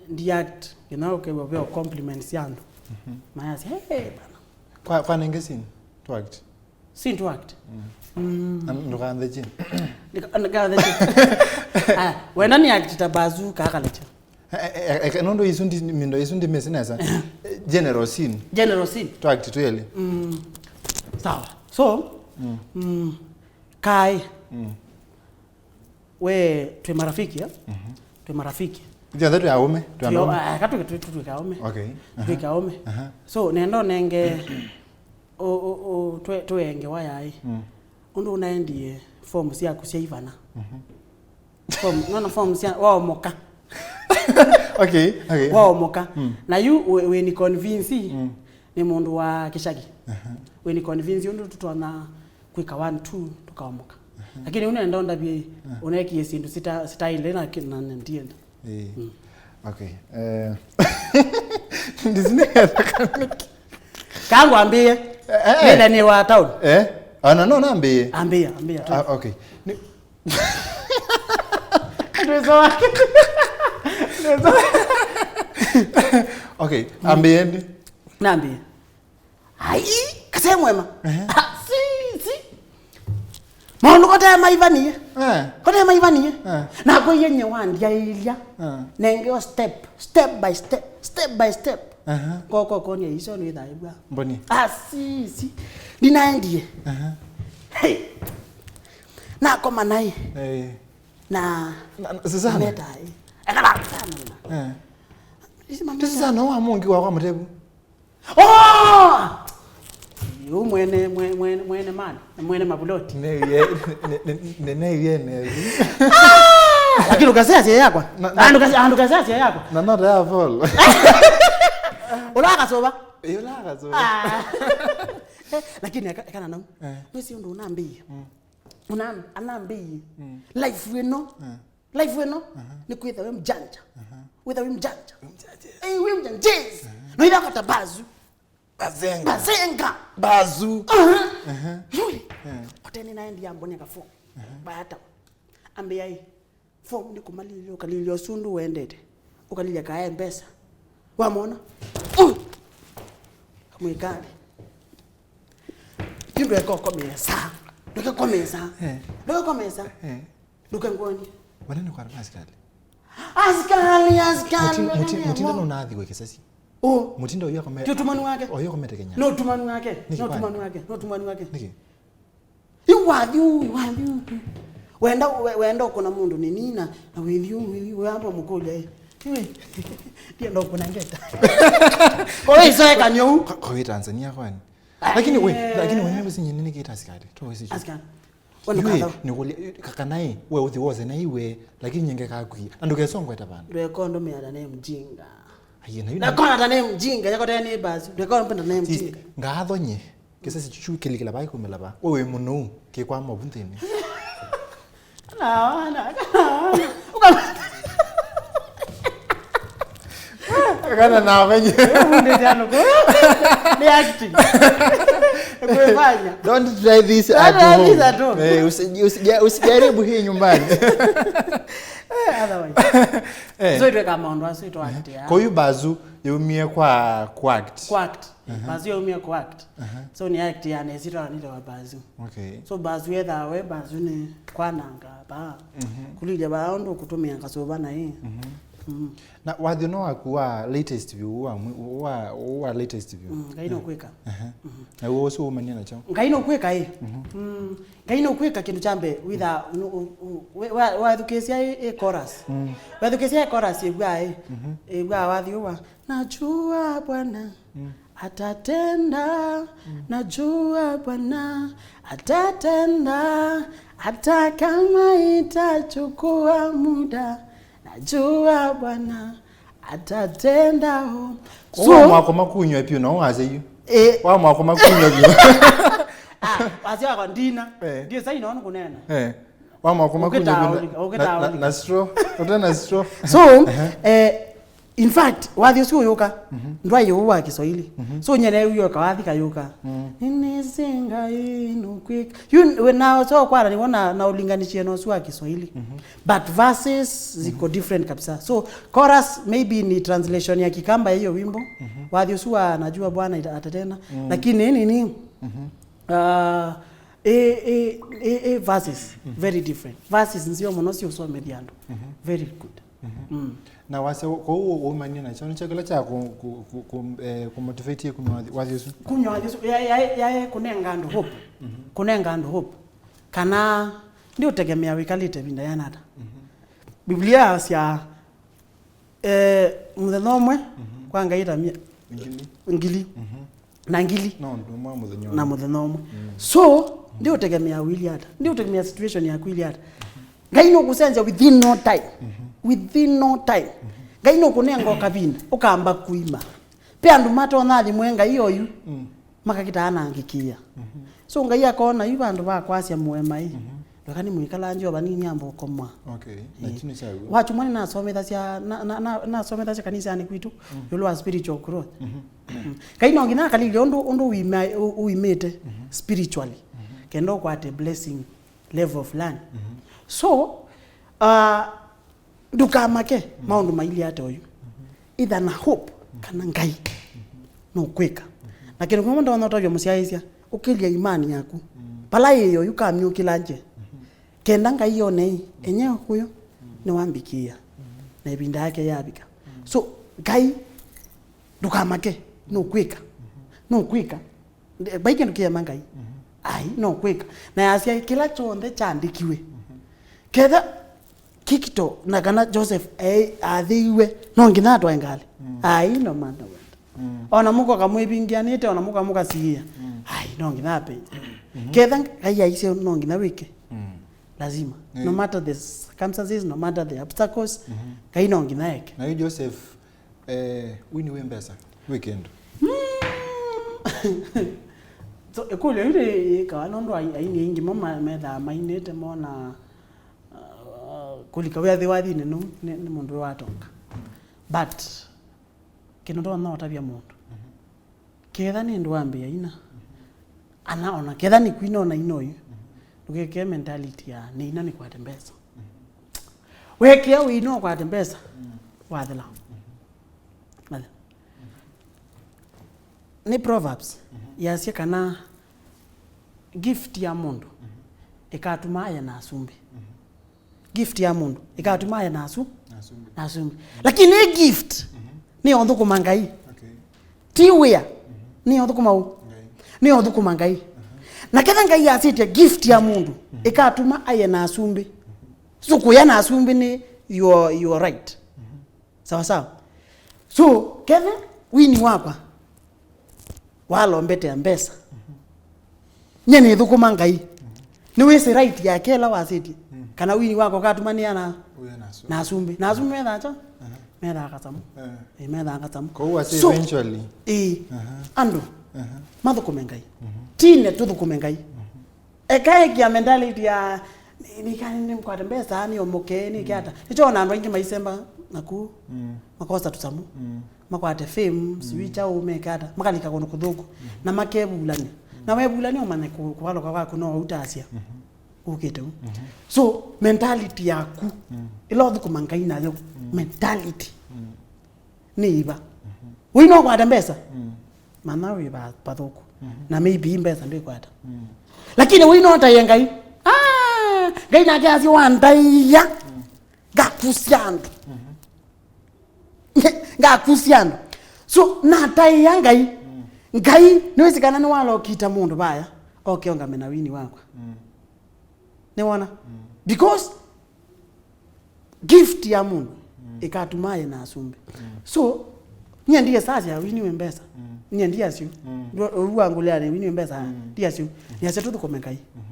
Ndi act, you know, okay, veo compliments ya andũ. Mhm. Mayasya, "Hey, bana." Kwa, kwa nenge scene, to act. Scene to act. Mm. Mm. Na ndũkanthe chini. Nika-, ndũkanthe chini. Ah, wenda nĩ act ta Bazu ka Kaleche. Eh, eh, eh, eh, nũndũ isu ndi, mindo isu ndimĩsĩ nesa. Eh, general scene. General scene. To act twelĩ. Mm. Sawa. So, mm, mm, kai. Mm. We, twĩ marafiki, eh? Mhm. Twĩ marafiki. Ithuothe twĩ aũme, twĩ andũ aũme. Ah, ka twĩ, twĩ, twĩ, twĩ aũme. Okay. Aha. Twĩ aũme. Aha. So, nenda ũnenge, o, o, o, twe, twe ngewa yaĩ. Mm. Ũndũ ũnaendie form syaku sya ivana. Mhm. Form, nona form sya, waomoka. Okay, okay. Waomoka. Mm. Na yu wĩ, wĩ ni convince, mm, nĩ mũndũ wa kĩshaki. Aha. Wĩ ni convince ũndũ tũtonya kwĩka one, two, tũkaomoka. Aha. Lakini ũnenda ũndavye, ah, ũnekie syĩndũ sita-, sitaile na ki-, na, na ndienda. Ĩĩ. Mm. Okay. Eh, Ndisi nĩ etheka nĩkĩ? Kangwambĩĩe. Eh, eh. Nĩthe nĩ wa town. Eh? Ona no nambĩĩe. Ambĩĩa, ambĩĩa tu. Ah, okay. Nĩ- Ndwĩsoa. Ndwĩsoa. Okay, ambĩĩe ndi. Nambĩĩe. Ai, kase mwema. Ehe. Ah, si, si. Maũndũ kote maivanie. Eh. Kote maivanie. Eh. Na kwa yenye wandiaĩlya. Eh. Nengeo step, step by step, step by step. Aha. Koko konia iso nĩ thaibwa. Mboni. Ah, si, si. Ndinaendie. Aha. Hey. Nakoma naĩ. Eh. Na, na, Susana. Meta, eh. Ekala, Susana. Eh. Isi mama. Susana wa mungi wa kwa mutebu. Oh! Yu mwene, mwe-, mwene, mwene mali, mwene mabuloti. Nĩw'e, nĩ-, nĩ-, nĩ-, nĩw'e nĩw'e. Ah! Lakini ukasea sia yakwa. Na, na, andu kasi-, andu kasea sia yakwa. Na not ya fall. Ula akasova. Ula akasova. Ah. Eh, lakini aka-, kana nau. Eh. Mwesi undu unambia. Mm. Una-, anambĩie, mm, life ĩno, mm, life ĩno, aha, nĩ kwĩtha wĩ mjanja. Aha. Wĩtha wĩ mjanja. Wĩ mjanja. Eh, wĩ mjanja, yes. Aha. No ila kata bazu. Bazenga. Bazenga. Bazu. Aha. Aha. Yule. Eh. Otene naendi ambone ka phone. Aha. Bayata. Ambia hii. Form nĩ kũmalilya, ũkalilya ũsu ũndũ wendete. Ũkalilya ka Mpesa. Wamwona? Uh! Kamwĩkali. Yu ndweka ũkomesa. Ndweka ũkomesa. Eh. Ndweka ũkomesa. Eh. Ndũke ngwoni. Wanene kwa asikali. Asikali, asikali, muti-, muti-, wanene mutindo mo. Nũnathi wĩ kĩsesi. Oh. Mutindo ũyũ akome-, ti ũtumanu wake. Ũyũ akomete Kenya. No ũtumanu wake. Nĩkĩ kwani? No ũtumanu wake. No ũtumanu wake. Nĩkĩ? Yu wathi ũu, wathi ũu. Wenda, we-, wenda ũkũna mũndũ nĩ nina, na wĩthi ũu, wĩthi ũu, wamba mũkũlya ĩ. Iwe, ndienda ũkũna ngeta. Kwa hiyo isoekany'o ũu. Kwa, kwa hiyo Tanzania kwani? Ah, lakini we, eh, lakini wewe usinye nini kita asikari? Tu wewe si. Asikari. Wewe yue, nukatha. Nikulia, kakanae, we uthi wose na iwe, lakini nyenge kakwi. Andu kesongwe tabana. Ndweka ũndũ mĩana nĩ mjinga. Aye, na yule. Ndweka ũndũ nĩ mjinga, yako tena nĩ basi. Ndweka ũndũ nĩ mjinga. Ngathonye. Kĩsesi kyu kĩlikĩla vaa, kĩkumĩla vaa. We wĩ mũnou, kĩkwama vu nthĩnĩ. Kana, kana, kana. Kana na wenye. Nĩ acting. Kwĩfanya. Don't try this at home. Don't try this at home. Eh, usiji-, usija-, usijaribu hii nyumbani. Eh, otherwise. Eh. So itweka maũndũ asu itwatia. Kwa hiyo Bazu yaumie kwa, kwa act. Kwa act. Aha. Bazu yaumie ku act. Aha. So nĩ act ya nesi twanile wa Bazu. Okay. So Bazu ethaa we, Bazu nĩ kwananga ba. Mhm. Kulilya ba ũndũ kũtũmĩa kasũva na ĩ. Mhm. Mm. Na wathi ũno waku wa latest view, wa mwi-, wa, wa latest view. Mm, Ngai no kwĩka. Aha. Mhm. Na uo ũsu umania nacho. Ngai no kwĩka ĩ. Mhm. Mm. Ngai no kwĩka kĩndũ kya mbee, witha, nu-, u-, u-, we-, wa-, wathukĩĩsya ĩ, ĩ chorus. Mm. Wathukĩĩsya ĩ chorus ĩw'aa ĩ. Mhm. Ĩw'aa wathi ũwa. Najua Bwana, mm, atatenda. Mm. Najua Bwana atatenda, hata kama itachukua muda. Najua Bwana atatenda. Oh. So, wa mwako makunywa pio no wase yu. Eh. Wa mwako makunywa pio. Ah, wase wako ndina. Eh. Ndio sasa inaona kunena. Eh. Wa mwako makunywa pio. Ukitauli-, na, ukitauli. Na, na straw. Utena straw. So, eh, in fact, wathi ũsu ũyũka, mhm, ndwaĩ ũũ wa Kiswahili. Mhm. So, nyene ũyũka wathi kayũka. Mm. Nĩnĩsĩ Ngai nũkwĩka. Yu, we na, so, kwara nĩwona na ũlinganishe na ũsu wa Kiswahili. Mhm. But verses ziko, mhm, different kabisa. So, chorus maybe ni translation ya Kikamba hiyo wimbo. Mhm. Wathi ũsu wa Najua Bwana ita-, atatenda. Mm. Lakini nini? Mhm. Uh, e, e, e, e, verses, mhm, very different. Verses nzio mũno cia ũsomethia andũ. Mhm. Very good. Mhm. Mm. Na wase, kwoou waumanie nakyo nĩkyo kĩla kya ku-, ku-, ku-, ku-, eh, kũmotivate kumya wathi, wathi ũsu? Kumya wathi ũsu, ya, ya, ya, kũnenga andũ hope. Mhm. Kũnenga andũ hope. Kana nĩ ũtegemea wĩkalĩte ĩvinda yana ata. Mhm. Biblia yasya, eh, mũthenya ũmwe, mhm, kwa Ngai ta mia-, ngili. Ngili. Mhm. Na ngili. No, no, mwa mũthenya na ũmwe. Mũthenya ũmwe. Mm. So, ndi ũtegemea wili ata. Ndi ũtegemea situation yaku ili ata. Ngai nũkũsenzya within no time. Mhm. Within no time. Mhm. Ngai nũkũnenga o kavinda, ũkamba kuima. Pe andũ matonya athimwe Ngai oyu, mm, makakita anangĩkĩa. Mhm. So, Ngai akona yu vandũ va kwasya mũemai. Mhm. Kana nĩ mwĩkala Jehova, nĩ nyambo ũkomwa. Okay. Na kyu nĩ kyaũ? Watumwa nĩ nasomethasya, na, na, na, nasomethasya kanisanĩ kwitũ, mm, ĩũlũ wa spiritual growth. Mm-hmm. Mm. Ngai no nginya akalilye ũndũ, ũndũ wĩma-, ũ-, ũimĩte, mm-hmm, spiritually. Mm-hmm. Kenda ũkwate blessing level fulani. Mm-hmm. So, uh, ndũkamake, mm, maũndũ mailyĩ ata oyu. Mm-hmm. Either na hope, mm, kana Ngai, mm-hmm, nũkwĩka. Mm-hmm. Na kĩndũ kĩmwe ndonya ũtavya mũsyaĩĩsya, ũkĩlya imani yaku. Mm. Vala yĩĩ oyu kamyũkĩla nje. Mm-hmm. Kenda Ngai yone ĩ, enye ũkũyũ, mm, nĩwambĩkĩĩa. Mm-hmm. Na ĩvinda yake yavika. Mm. So, Ngai, ndũkamake, nũkwĩka. Mm-hmm. Nũkwĩka. Vai kĩndũ kĩema Ngai. Mhm. Ai, no kwĩka. Na yasya kĩla kyonthe kyandĩkiwe. Mhm. Ketha Kikito na kana Joseph e-, athĩiwe, no nginya atwae ngalĩ. Mm. Ai, no matter what. Mm. Ona mũko kamwĩvingĩanĩte, ona mũka mũkasiĩa. Mm. Ai, no nginya ape. Mhm. Ketha Ngai aisye no nginya wĩke. Mm. Lazima. No matter the circumstances, no matter the obstacles, mhm, Ngai no nginya eke. Na yu Joseph, eh, wini wĩ mbesa, wĩ kĩndũ. Mm. So, ĩkũlyo yu yĩkawa nũndũ ai-, aini aingĩ mo ma-, methaa mainĩte mona, uh, kũlika wĩathĩ wathinĩ nũ nĩ, nĩ mũndũ wĩ watonga. But kĩndũ ndonya ũtavya mũndũ. Mhm. Ketha nĩ ndũ wambĩa ina. Mhm. Ana ona ketha nĩ kwina ona ina ũyu. Mhm. Ndũkekee mentality ya nĩ ina nĩkwate mbesa. Mhm. Wekĩa wĩ ina ũkwate mbesa. Mm. Wathela. Mhm. Wathela. Mhm. Nĩ Proverbs, mhm, yasya kana gift ya mũndũ, mhm, ĩkatuma aye na asumbĩ. Mhm. Gift ya mũndũ ĩkatuma aye na asu-, na asumbĩ. Na asumbĩ. Lakini ĩ gift, mhm, nĩ ũthũkũma Ngai. Okay. Ti wĩa. Mhm. Nĩ ũthũkũma ũ? Ngai. Nĩ ũthũkũma Ngai. Mhm. Na ketha Ngai asĩtye gift ya mũndũ, mhm, ĩkatuma aye na asumbĩ. Mhm. So kũya na asumbĩ nĩ your, your right. Mhm. Sawa sawa. So, ketha wini wakwa walombetea mbesa. Mhm. Nye nĩthũkũma Ngai. Mhm. Nĩwĩsĩ right yake ĩla wasĩtye. Mhm. Kana wini wakwa ũkatuma nĩ ana na asumbĩ. Na asumbĩ. Na asumbĩ methaa kyo? Aha. Methaa kasamũ. Eh. Ĩ, methaa kasamũ. Kwoou wasĩ so, eventually. Ĩ, aha, andũ, aha, mathũkũme Ngai. Mhm. Tine tũthũkũme Ngai. Mhm. Eka ĩkĩa mentality ya, "Nĩ-, nĩka nĩmkwate mbesa, nĩomoke, nĩke ata." Mm. Nĩkyo ona andũ aingĩ maisemba naku, mm, makosa tũsamũ, mm, makwate fame, mm, sijui kyaũ, meke ata, makalika kũndũ kũthũku, mm, na makevulany'a. Mm. Na wevulany'a ũmanye kũ-, kũvalũka kwaku no ũtasya. Mhm. Ũkĩte u. Mhm. So, mentality yaku, mm, ĩla ũthũkũma Ngai nayo, mm, mentality. Mm. Nĩ iva. Mhm. Wĩ no kwata mbesa? Mm. Mana wĩ va-, vathũku. Mhm. Na maybe mbesa ndwĩkwata. Mm. Lakini wĩ no taie Ngai. Ah, Ngai nake asya wandaia. Mm. Ngakusya andũ. Mhm. Ngakusya andũ. So, nataia Ngai. Mm. Ngai, nĩwĩsĩ kana nĩwalokita mũndũ vaya. Oke ongame na wini wakwa. Mm. Nĩwona? Mm. Because gift ya mũndũ, mm, ĩkatuma aye na asumbĩ. Mm. So, nyie ndiye sasya wini wĩ mbesa. Mm. Nyie ndiasyo. Mm. Ndũ-, ũu wangũlĩanĩ wini wĩ mbesa, mm, ndiasyo. Mm. Ndiasya tũthũkũme Ngai. Mhm.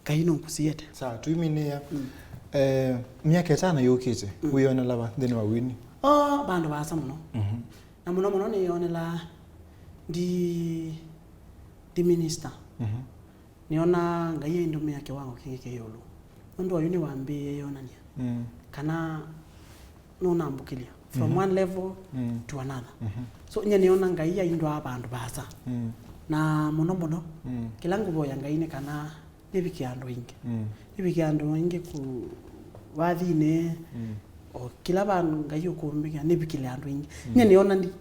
Ngai nũngũsiĩte. Sawa, tũiminĩa. Mm. Eh, myaka ĩtano yũkĩte, mm, wĩyonela va nthĩnĩ wa wini? Oh, vandũ vaasa mũno. Mhm. Na mũno mũno nĩyonela ndi, ndi minister. Mhm. Nĩona Ngai aindũmĩa kĩwango kĩngĩ kĩ ĩũlũ. Nũndũ oyu nĩwambĩĩe yonany'a, mm, kana nũnambũkĩlya from, mhm, one level, mm, to another. Mhm. So, nye nĩona Ngai aindwaa vandũ vaasa. Mm. Na mũno mũno, mm, kĩla ngũvoya Ngai nĩ kana nĩvikĩe andũ aingĩ. Mm. Nĩvikĩe andũ aingĩ kũ-, wathinĩ, mm, o kĩla vandũ Ngai ũkũmbĩkĩa, nĩvikĩle andũ aingĩ. Mm. Nye nĩona ndi-,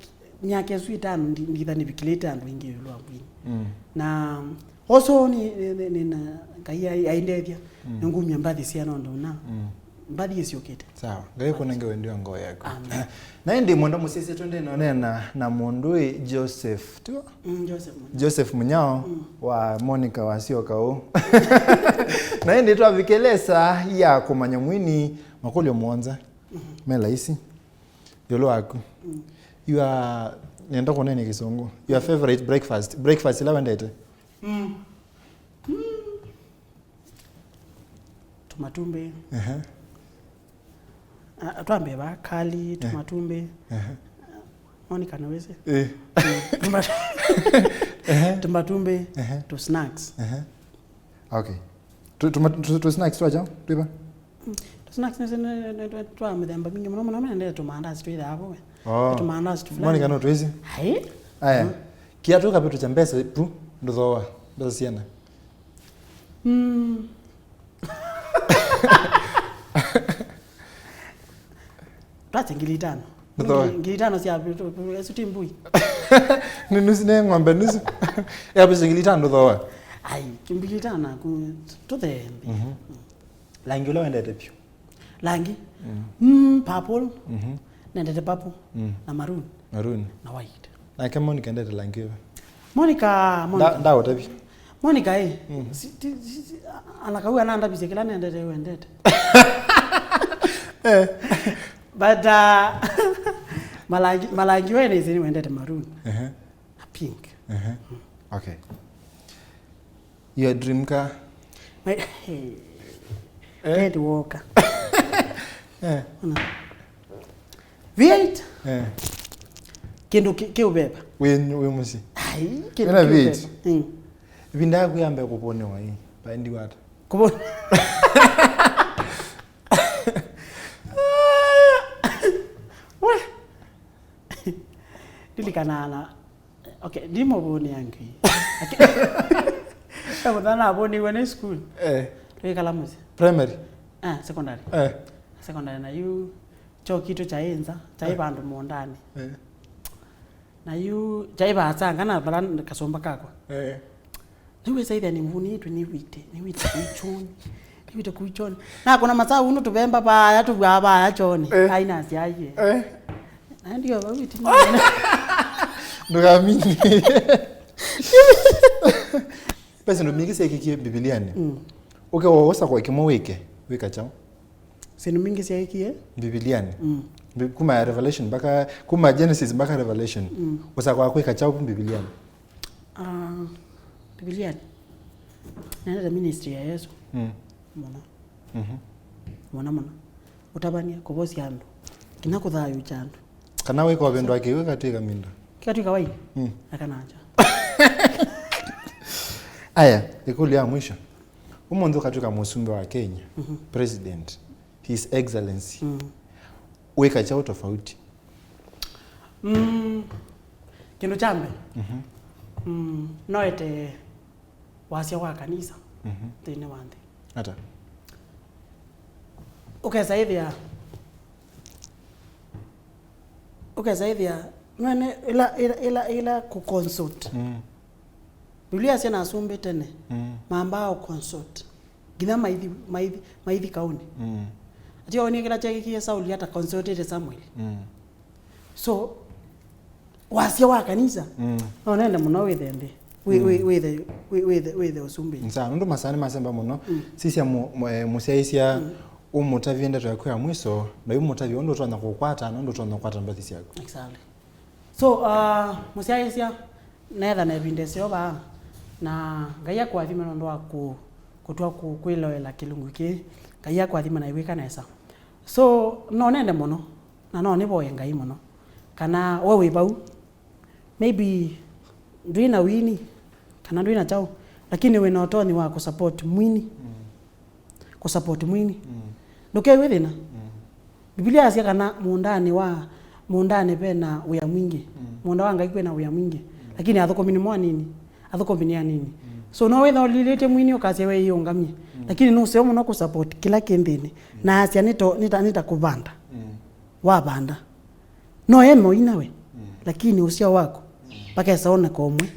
myaka ĩsu ĩtano ndi-, nditha nĩvikĩlĩte andũ aingĩ ĩũlũ wa wini. Mm. Na also nĩ, nĩ, nĩ, nĩ na Ngai ai-, aindethya, mm, nĩngumya mbathi syana ũndũ na, mm, mbathi ĩsyũkĩte. Sawa. Ngai kũnenge wendo wa ngoo yaku. Amen. Na ĩndĩ mwenda mũsyaĩĩsya twende nonena na mũndũ ĩ Joseph, tiwa? Mm, Joseph Munyao. Joseph Munyao, mm, wa Monica wa Sio Kaũ. Na ĩndĩ twavikĩle saa ya kũmanya mwini makũlyo mũonza. Mhm. Me laisi. Ĩũlũ waku. Mm. You are, nenda kũnene kĩsũngũ. Your favorite breakfast. Breakfast ĩla wendete? Mm. Mm. Tũmatumbĩ. Ehe. Ah, twambe va, kali, eh, tũmatumbĩ. Ehe. Monica nĩwĩsĩ? Eh. Mm. Tũma-, ehe, tũmatumbĩ, ehe, tũ snacks. Ehe. Okay. Tu-, tuma-, tu-, tu snacks twa kyaũ? Twiva? Mm. Tu snacks nĩ, nĩ, nĩ, nĩ twa mĩthemba mingĩ mũno mũno, mendete tũmandazi twĩthaa vo we. Oh. Tũmandazi tu fulani. Monica no twĩsĩ? Ai. Aya. Mm. Kiatũ ũkavĩtũkya mbesa pu, ndũthooa, mbesa syana. Mm. Twasye ngili itano. Ndũthooa. Ngili, ngili itano sya, esu ti mbui. Nĩ nusu, nĩ ng'ombe nusu. Ya pesa ngili itano ndũthooa. Ai, ngili itano naku, tũthembe. Mhm. Langi ũla wendete vyũ? Langi? Mm. Mm, purple. Mhm. Nendete purple. Mm. Na maroon. Maroon. Na white. Nake Monica endete langi ũva? Monica, Monica. Nda-, ndaũtavya. Monica, eh, mm, si, ti, si, si, a-, ana kau anandavisye kĩla nendete wendete. Eh. But, uh, malangi, malangi we nĩsĩ nĩwendete maroon. Ehe. Na pink. Ehe. Okay. Your dream car? My, eh? Ted Walker. Eh. Ona. V eight. Eh. Kĩndũ kĩ-, kĩũveva. Wĩ, wĩ mũsyĩ? Ai, kĩndũ kĩũveva. Wĩna V eight? Mm. Ĩvinda yaku ya mbee kũvũnĩwa ĩ, vaendiwa ata? Kũvũ-, we. Ndilikanaa na Okay, ndimũvũnĩa Ngai. Ve mũthenya navũnĩiwe nĩ school. Eh. Twĩkala mũsyĩ. Primary? Ah, secondary. Eh. Secondary na yu kyoo kitũ kyaĩ nza, kyaĩ, eh, vandũ mũũndanĩ. Eh. Na yu kyaĩ vaasanga na vala kasũmba kakwa. Eh. Nĩwĩsa ĩthĩa nĩvũnĩtwe nĩw'ĩte, nĩw'ĩte kũu kyonĩ. Nĩw'ĩte kũu kyonĩ. Nakũna masaa ũnũ tũvemba vaya, tũvwaa vaya kyonĩ. Eh. Ai nasyaie. Eh. Na ndio vau ĩtina. Ndũkamini. Ve syĩndũ mbingĩ syekĩkie Mbivilianĩ. Mm. Ũke wosa kwa kĩmwe wĩke, wĩka kyaũ? Syĩndũ mbingĩ syekĩkie Mbivilianĩ. Mm. Mbi-, kuma Revelation mpaka, kuma Genesis mpaka Revelation. Mm. Ũsakwa kwĩka kyaũ Mbivilianĩ? Ah, Mbivilianĩ. Nendete ministry ya Yesu. Mm. Mũno. Mhm. Mũno mũno. Ũtavany'a, kũvosya andũ. Nginya kũthayũũkya andũ. Kana wĩka ũvĩndũ wa kĩw'ũ katw'ĩka minda. Kĩkatw'ĩka waini? Mm. Akananja. Aya, ĩkũlyo ya mwisho. Ũmũnthĩ ũkatw'ĩka mũsumbĩ wa Kenya, mhm, president, His Excellency. Mm. Wĩka kyaũ tofauti? Mm, kĩndũ kya mbee, mhm, mm, noete wasya wa kanisa, mhm, nthĩnĩ wa nthĩ. Ata? Ũkesa ĩthĩa, ũkesa ĩthĩa, nwene ĩla, ĩla, ĩla, ĩla kũ consult. Mm. Biblia yasya na asumbĩ tene, mm, mambaa ũ consult. Nginya maithi, maithi, maithi kaũnĩ. Mm. Atĩ onie kĩla kyekĩkie Sauli ata consultĩte Samuel. Mm. So, wasya wa kanisa, mm, no nende mũno wĩthe nthĩ. Wĩ-, mm, wĩ-, wĩthe, wĩ-, wĩthe, wĩthe ũsumbĩnĩ. Nĩ sawa, nũndũ masaa nĩmasembwa mũno. Mm. Sisya mũ-, mũ-, eh, mũsyaĩĩsya, mm, ũmũtavye ndeto yaku ya mwiso, na ũmũtavye ũndũ ũtonya kũkwata, na ũndũ ũtonya kũkwata mbathi syaku. Exactly. So, uh, mũsyaĩĩsya, neetha na ĩvinda ĩseo vaa, na Ngai akũathime nũndũ wa kũ-, kũtw'a kũ-, kwĩloela kĩlungu kĩĩ. Ngai akũathime na ĩw'ĩka nesa. So, no nende mũno, na no nĩvoye Ngai mũno, kana we wĩ vau, maybe ndwĩ na wini, kana ndwĩ na kyaũ, lakini wĩ na ũtonyi wa kũsupport mwini. Mm. Kũsupport mwini. Mm. Ndũkew'e thĩna. Mm. Biblia yasya kana mũũndanĩ wa, mũũndanĩ ve na wĩa mwingĩ. Mm. Mũũnda wa Ngai kwĩ na wĩa mwingĩ. Mm. Lakini athũkũmi nĩmo anini. Athũkũmi nĩ anini. Mm. So no wĩtha ũlilĩtye mwini ũkasya we ĩũngamye. Mm. Lakini nũseo mũno kũsupport kĩla kĩ nthĩnĩ. Mm. Na asya nĩto-, nĩta, nĩta kũvanda. Mm. Wavanda. No eme ũi nawe, mm, lakini ũsyao waku, mm, vakesa woneka ũmwe.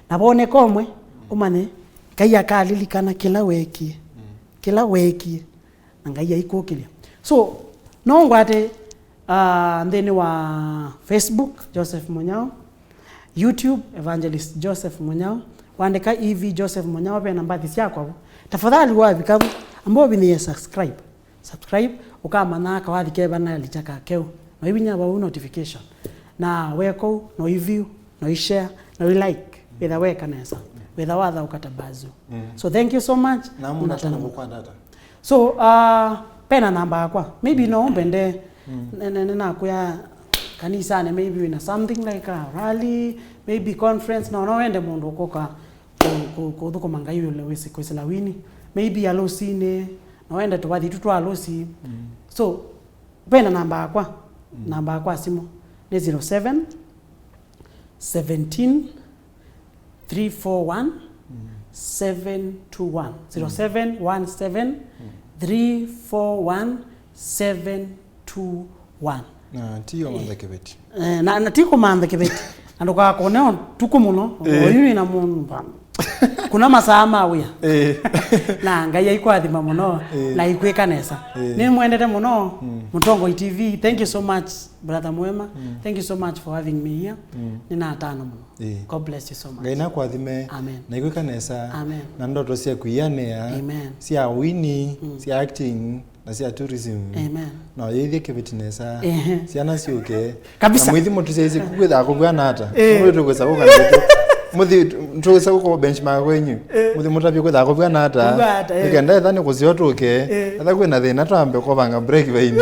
Na voneka ũmwe, mm, ũmanye, Ngai akalilikana kĩla weekie. Mm. Kĩla weekie, na Ngai aikũkĩlya. So, no ngwate, ah, nthĩnĩ wa Facebook, Joseph Mũnyao, YouTube, Evangelist Joseph Mũnyao, wandĩka E V Joseph Mũnyao, ve na mbathi syakwa vo. Tafadhali wavika vo, amba ũvinyĩe subscribe. Subscribe, ũkamanya kawathi ke vana lita ka keũ. No ivinya vau notification. Na weka ũu, no i view, no i share, no i like. Wĩtha weka nesa. Wĩtha wathaũka ta Bazu. Mm. So thank you so much. Na mũnatana mũkwata ata? So, uh, pena namba yakwa. Maybe no mbende, mm, ne-, ne-, ne-, nakuya kanisani, maybe wĩna something like a rally, maybe conference, no, no wende mũndũ ũkũka kũ- kũthũkũma Ngai wĩsĩ kwĩsĩla wini, maybe alũsinĩ, na wende tũvathi tu twa alũsi. So vena namba yakwa, namba yakwa ya simũ nĩ zero seven seventeen three four one seven two one, zero seven one seven three four one seven two one. Na ti yo mantha kĩveti. Eh, na, na ti kũmantha kĩveti. Na ndũkakone ũtukũ mũno. Eh. Oyu nĩ na mũndũ. Kuna masaa ma wĩa. Eh. Na Ngai aikwathima mũno. Eh. Na ikwĩka nesa. Eh. Nĩ mwendete mũno. Mũtongoi T V. Thank you so much, brother Mwema. Thank you so much for having me here. Nĩ na atano mũno. Eh. God bless you so much. Ngai nakwathime. Amen. Na ikwĩka nesa. Amen. Na ndoto sya kwianĩa. Amen. Sya wini, sya acting, na sya tourism. Amen. Na ũyĩthye kĩveti nesa. Ehe. Syana syũke. Kabisa. Na mwĩthi mũtũsyaisye kwĩthaa kũvw'ana ata. Eh. Mũndũ tũkwĩsa kũka ndeto. Mũthi tũkwĩsa kũka benchmark wenyu. Eh. Mũthi mũtavye kwĩthaa kũvw'ana ata. Kũvw'ana ata, eh. Nĩkenda etha nĩ kũseo tũke. Eh. Etha kwĩna thĩna twambe kũvanga break vaini.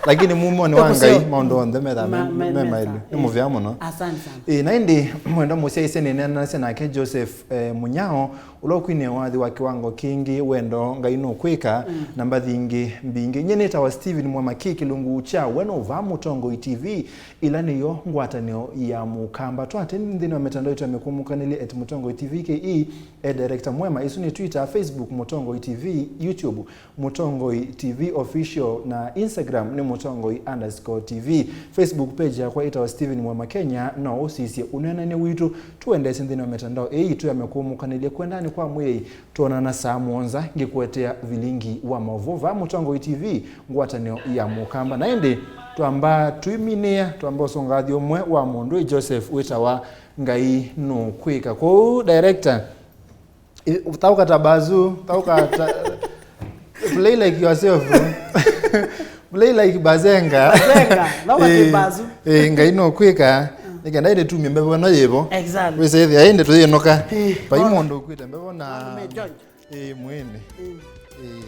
Lakini mumoni wa Ngai maũndũ onthe methaa me maĩlu. Nĩ mũvea mũno. Asante sana. Ĩĩ, na ĩndĩ mwenda mũsyaisye nĩneenanasya nake Joseph, eh, Mũnyao, ũla ũkwinĩa wathi wa kĩwango kĩngĩ, wendo Ngai nũkwĩka, na mbathi ingĩ mbingĩ. Nyie nĩtawa Stephen Mwamaki, kĩlungu kya we no vaa Mũtongoi T V, ĩla nĩyo ngwatanĩo ya Mũkamba. Twateni nthĩnĩ wa mĩtandao itũ ya mĩkũmũkanĩlye at Mũtongoi T V K E, at Director Mwema. Isu nĩ Twitter, Facebook, Mũtongoi T V, YouTube, Mũtongoi T V Official, na Instagram nĩ Mũtongoi underscore T V. Facebook page yakwa ĩtawa Stephen Mwema Kenya, no ũsisye ũneenany'a witũ tũendeesye nthĩnĩ wa mĩtandao ĩĩ yitũ ya mĩkũmũkanĩlye. Kwendanĩ kwa mwĩai, twonana saa mũonza ngĩkũetea vilingi wa maũvoo vaa Mũtongoi T V, ngwatanĩo ya Mũkamba. Na ĩndĩ twamba tũiminĩa, twamba ũsũngathi ũmwe wa mũndũ ĩ Joseph wĩtawa Ngai Nũkwĩka. Kwoou director, I- thaũka ta Bazu, thaũka ta play like yourself. Play like Bazenga. Bazenga, thaũka ta Bazu. Eh, Ngai Nũkwĩka. Nĩkenda ĩndĩ tumie mbevo ĩno yĩvo. Exactly. Wĩsĩthĩa ĩndĩ tũyĩnũka. Eh. Vai mũndũ ũkwĩte mbevo na Mechonjo. Eh, mwene. Eh.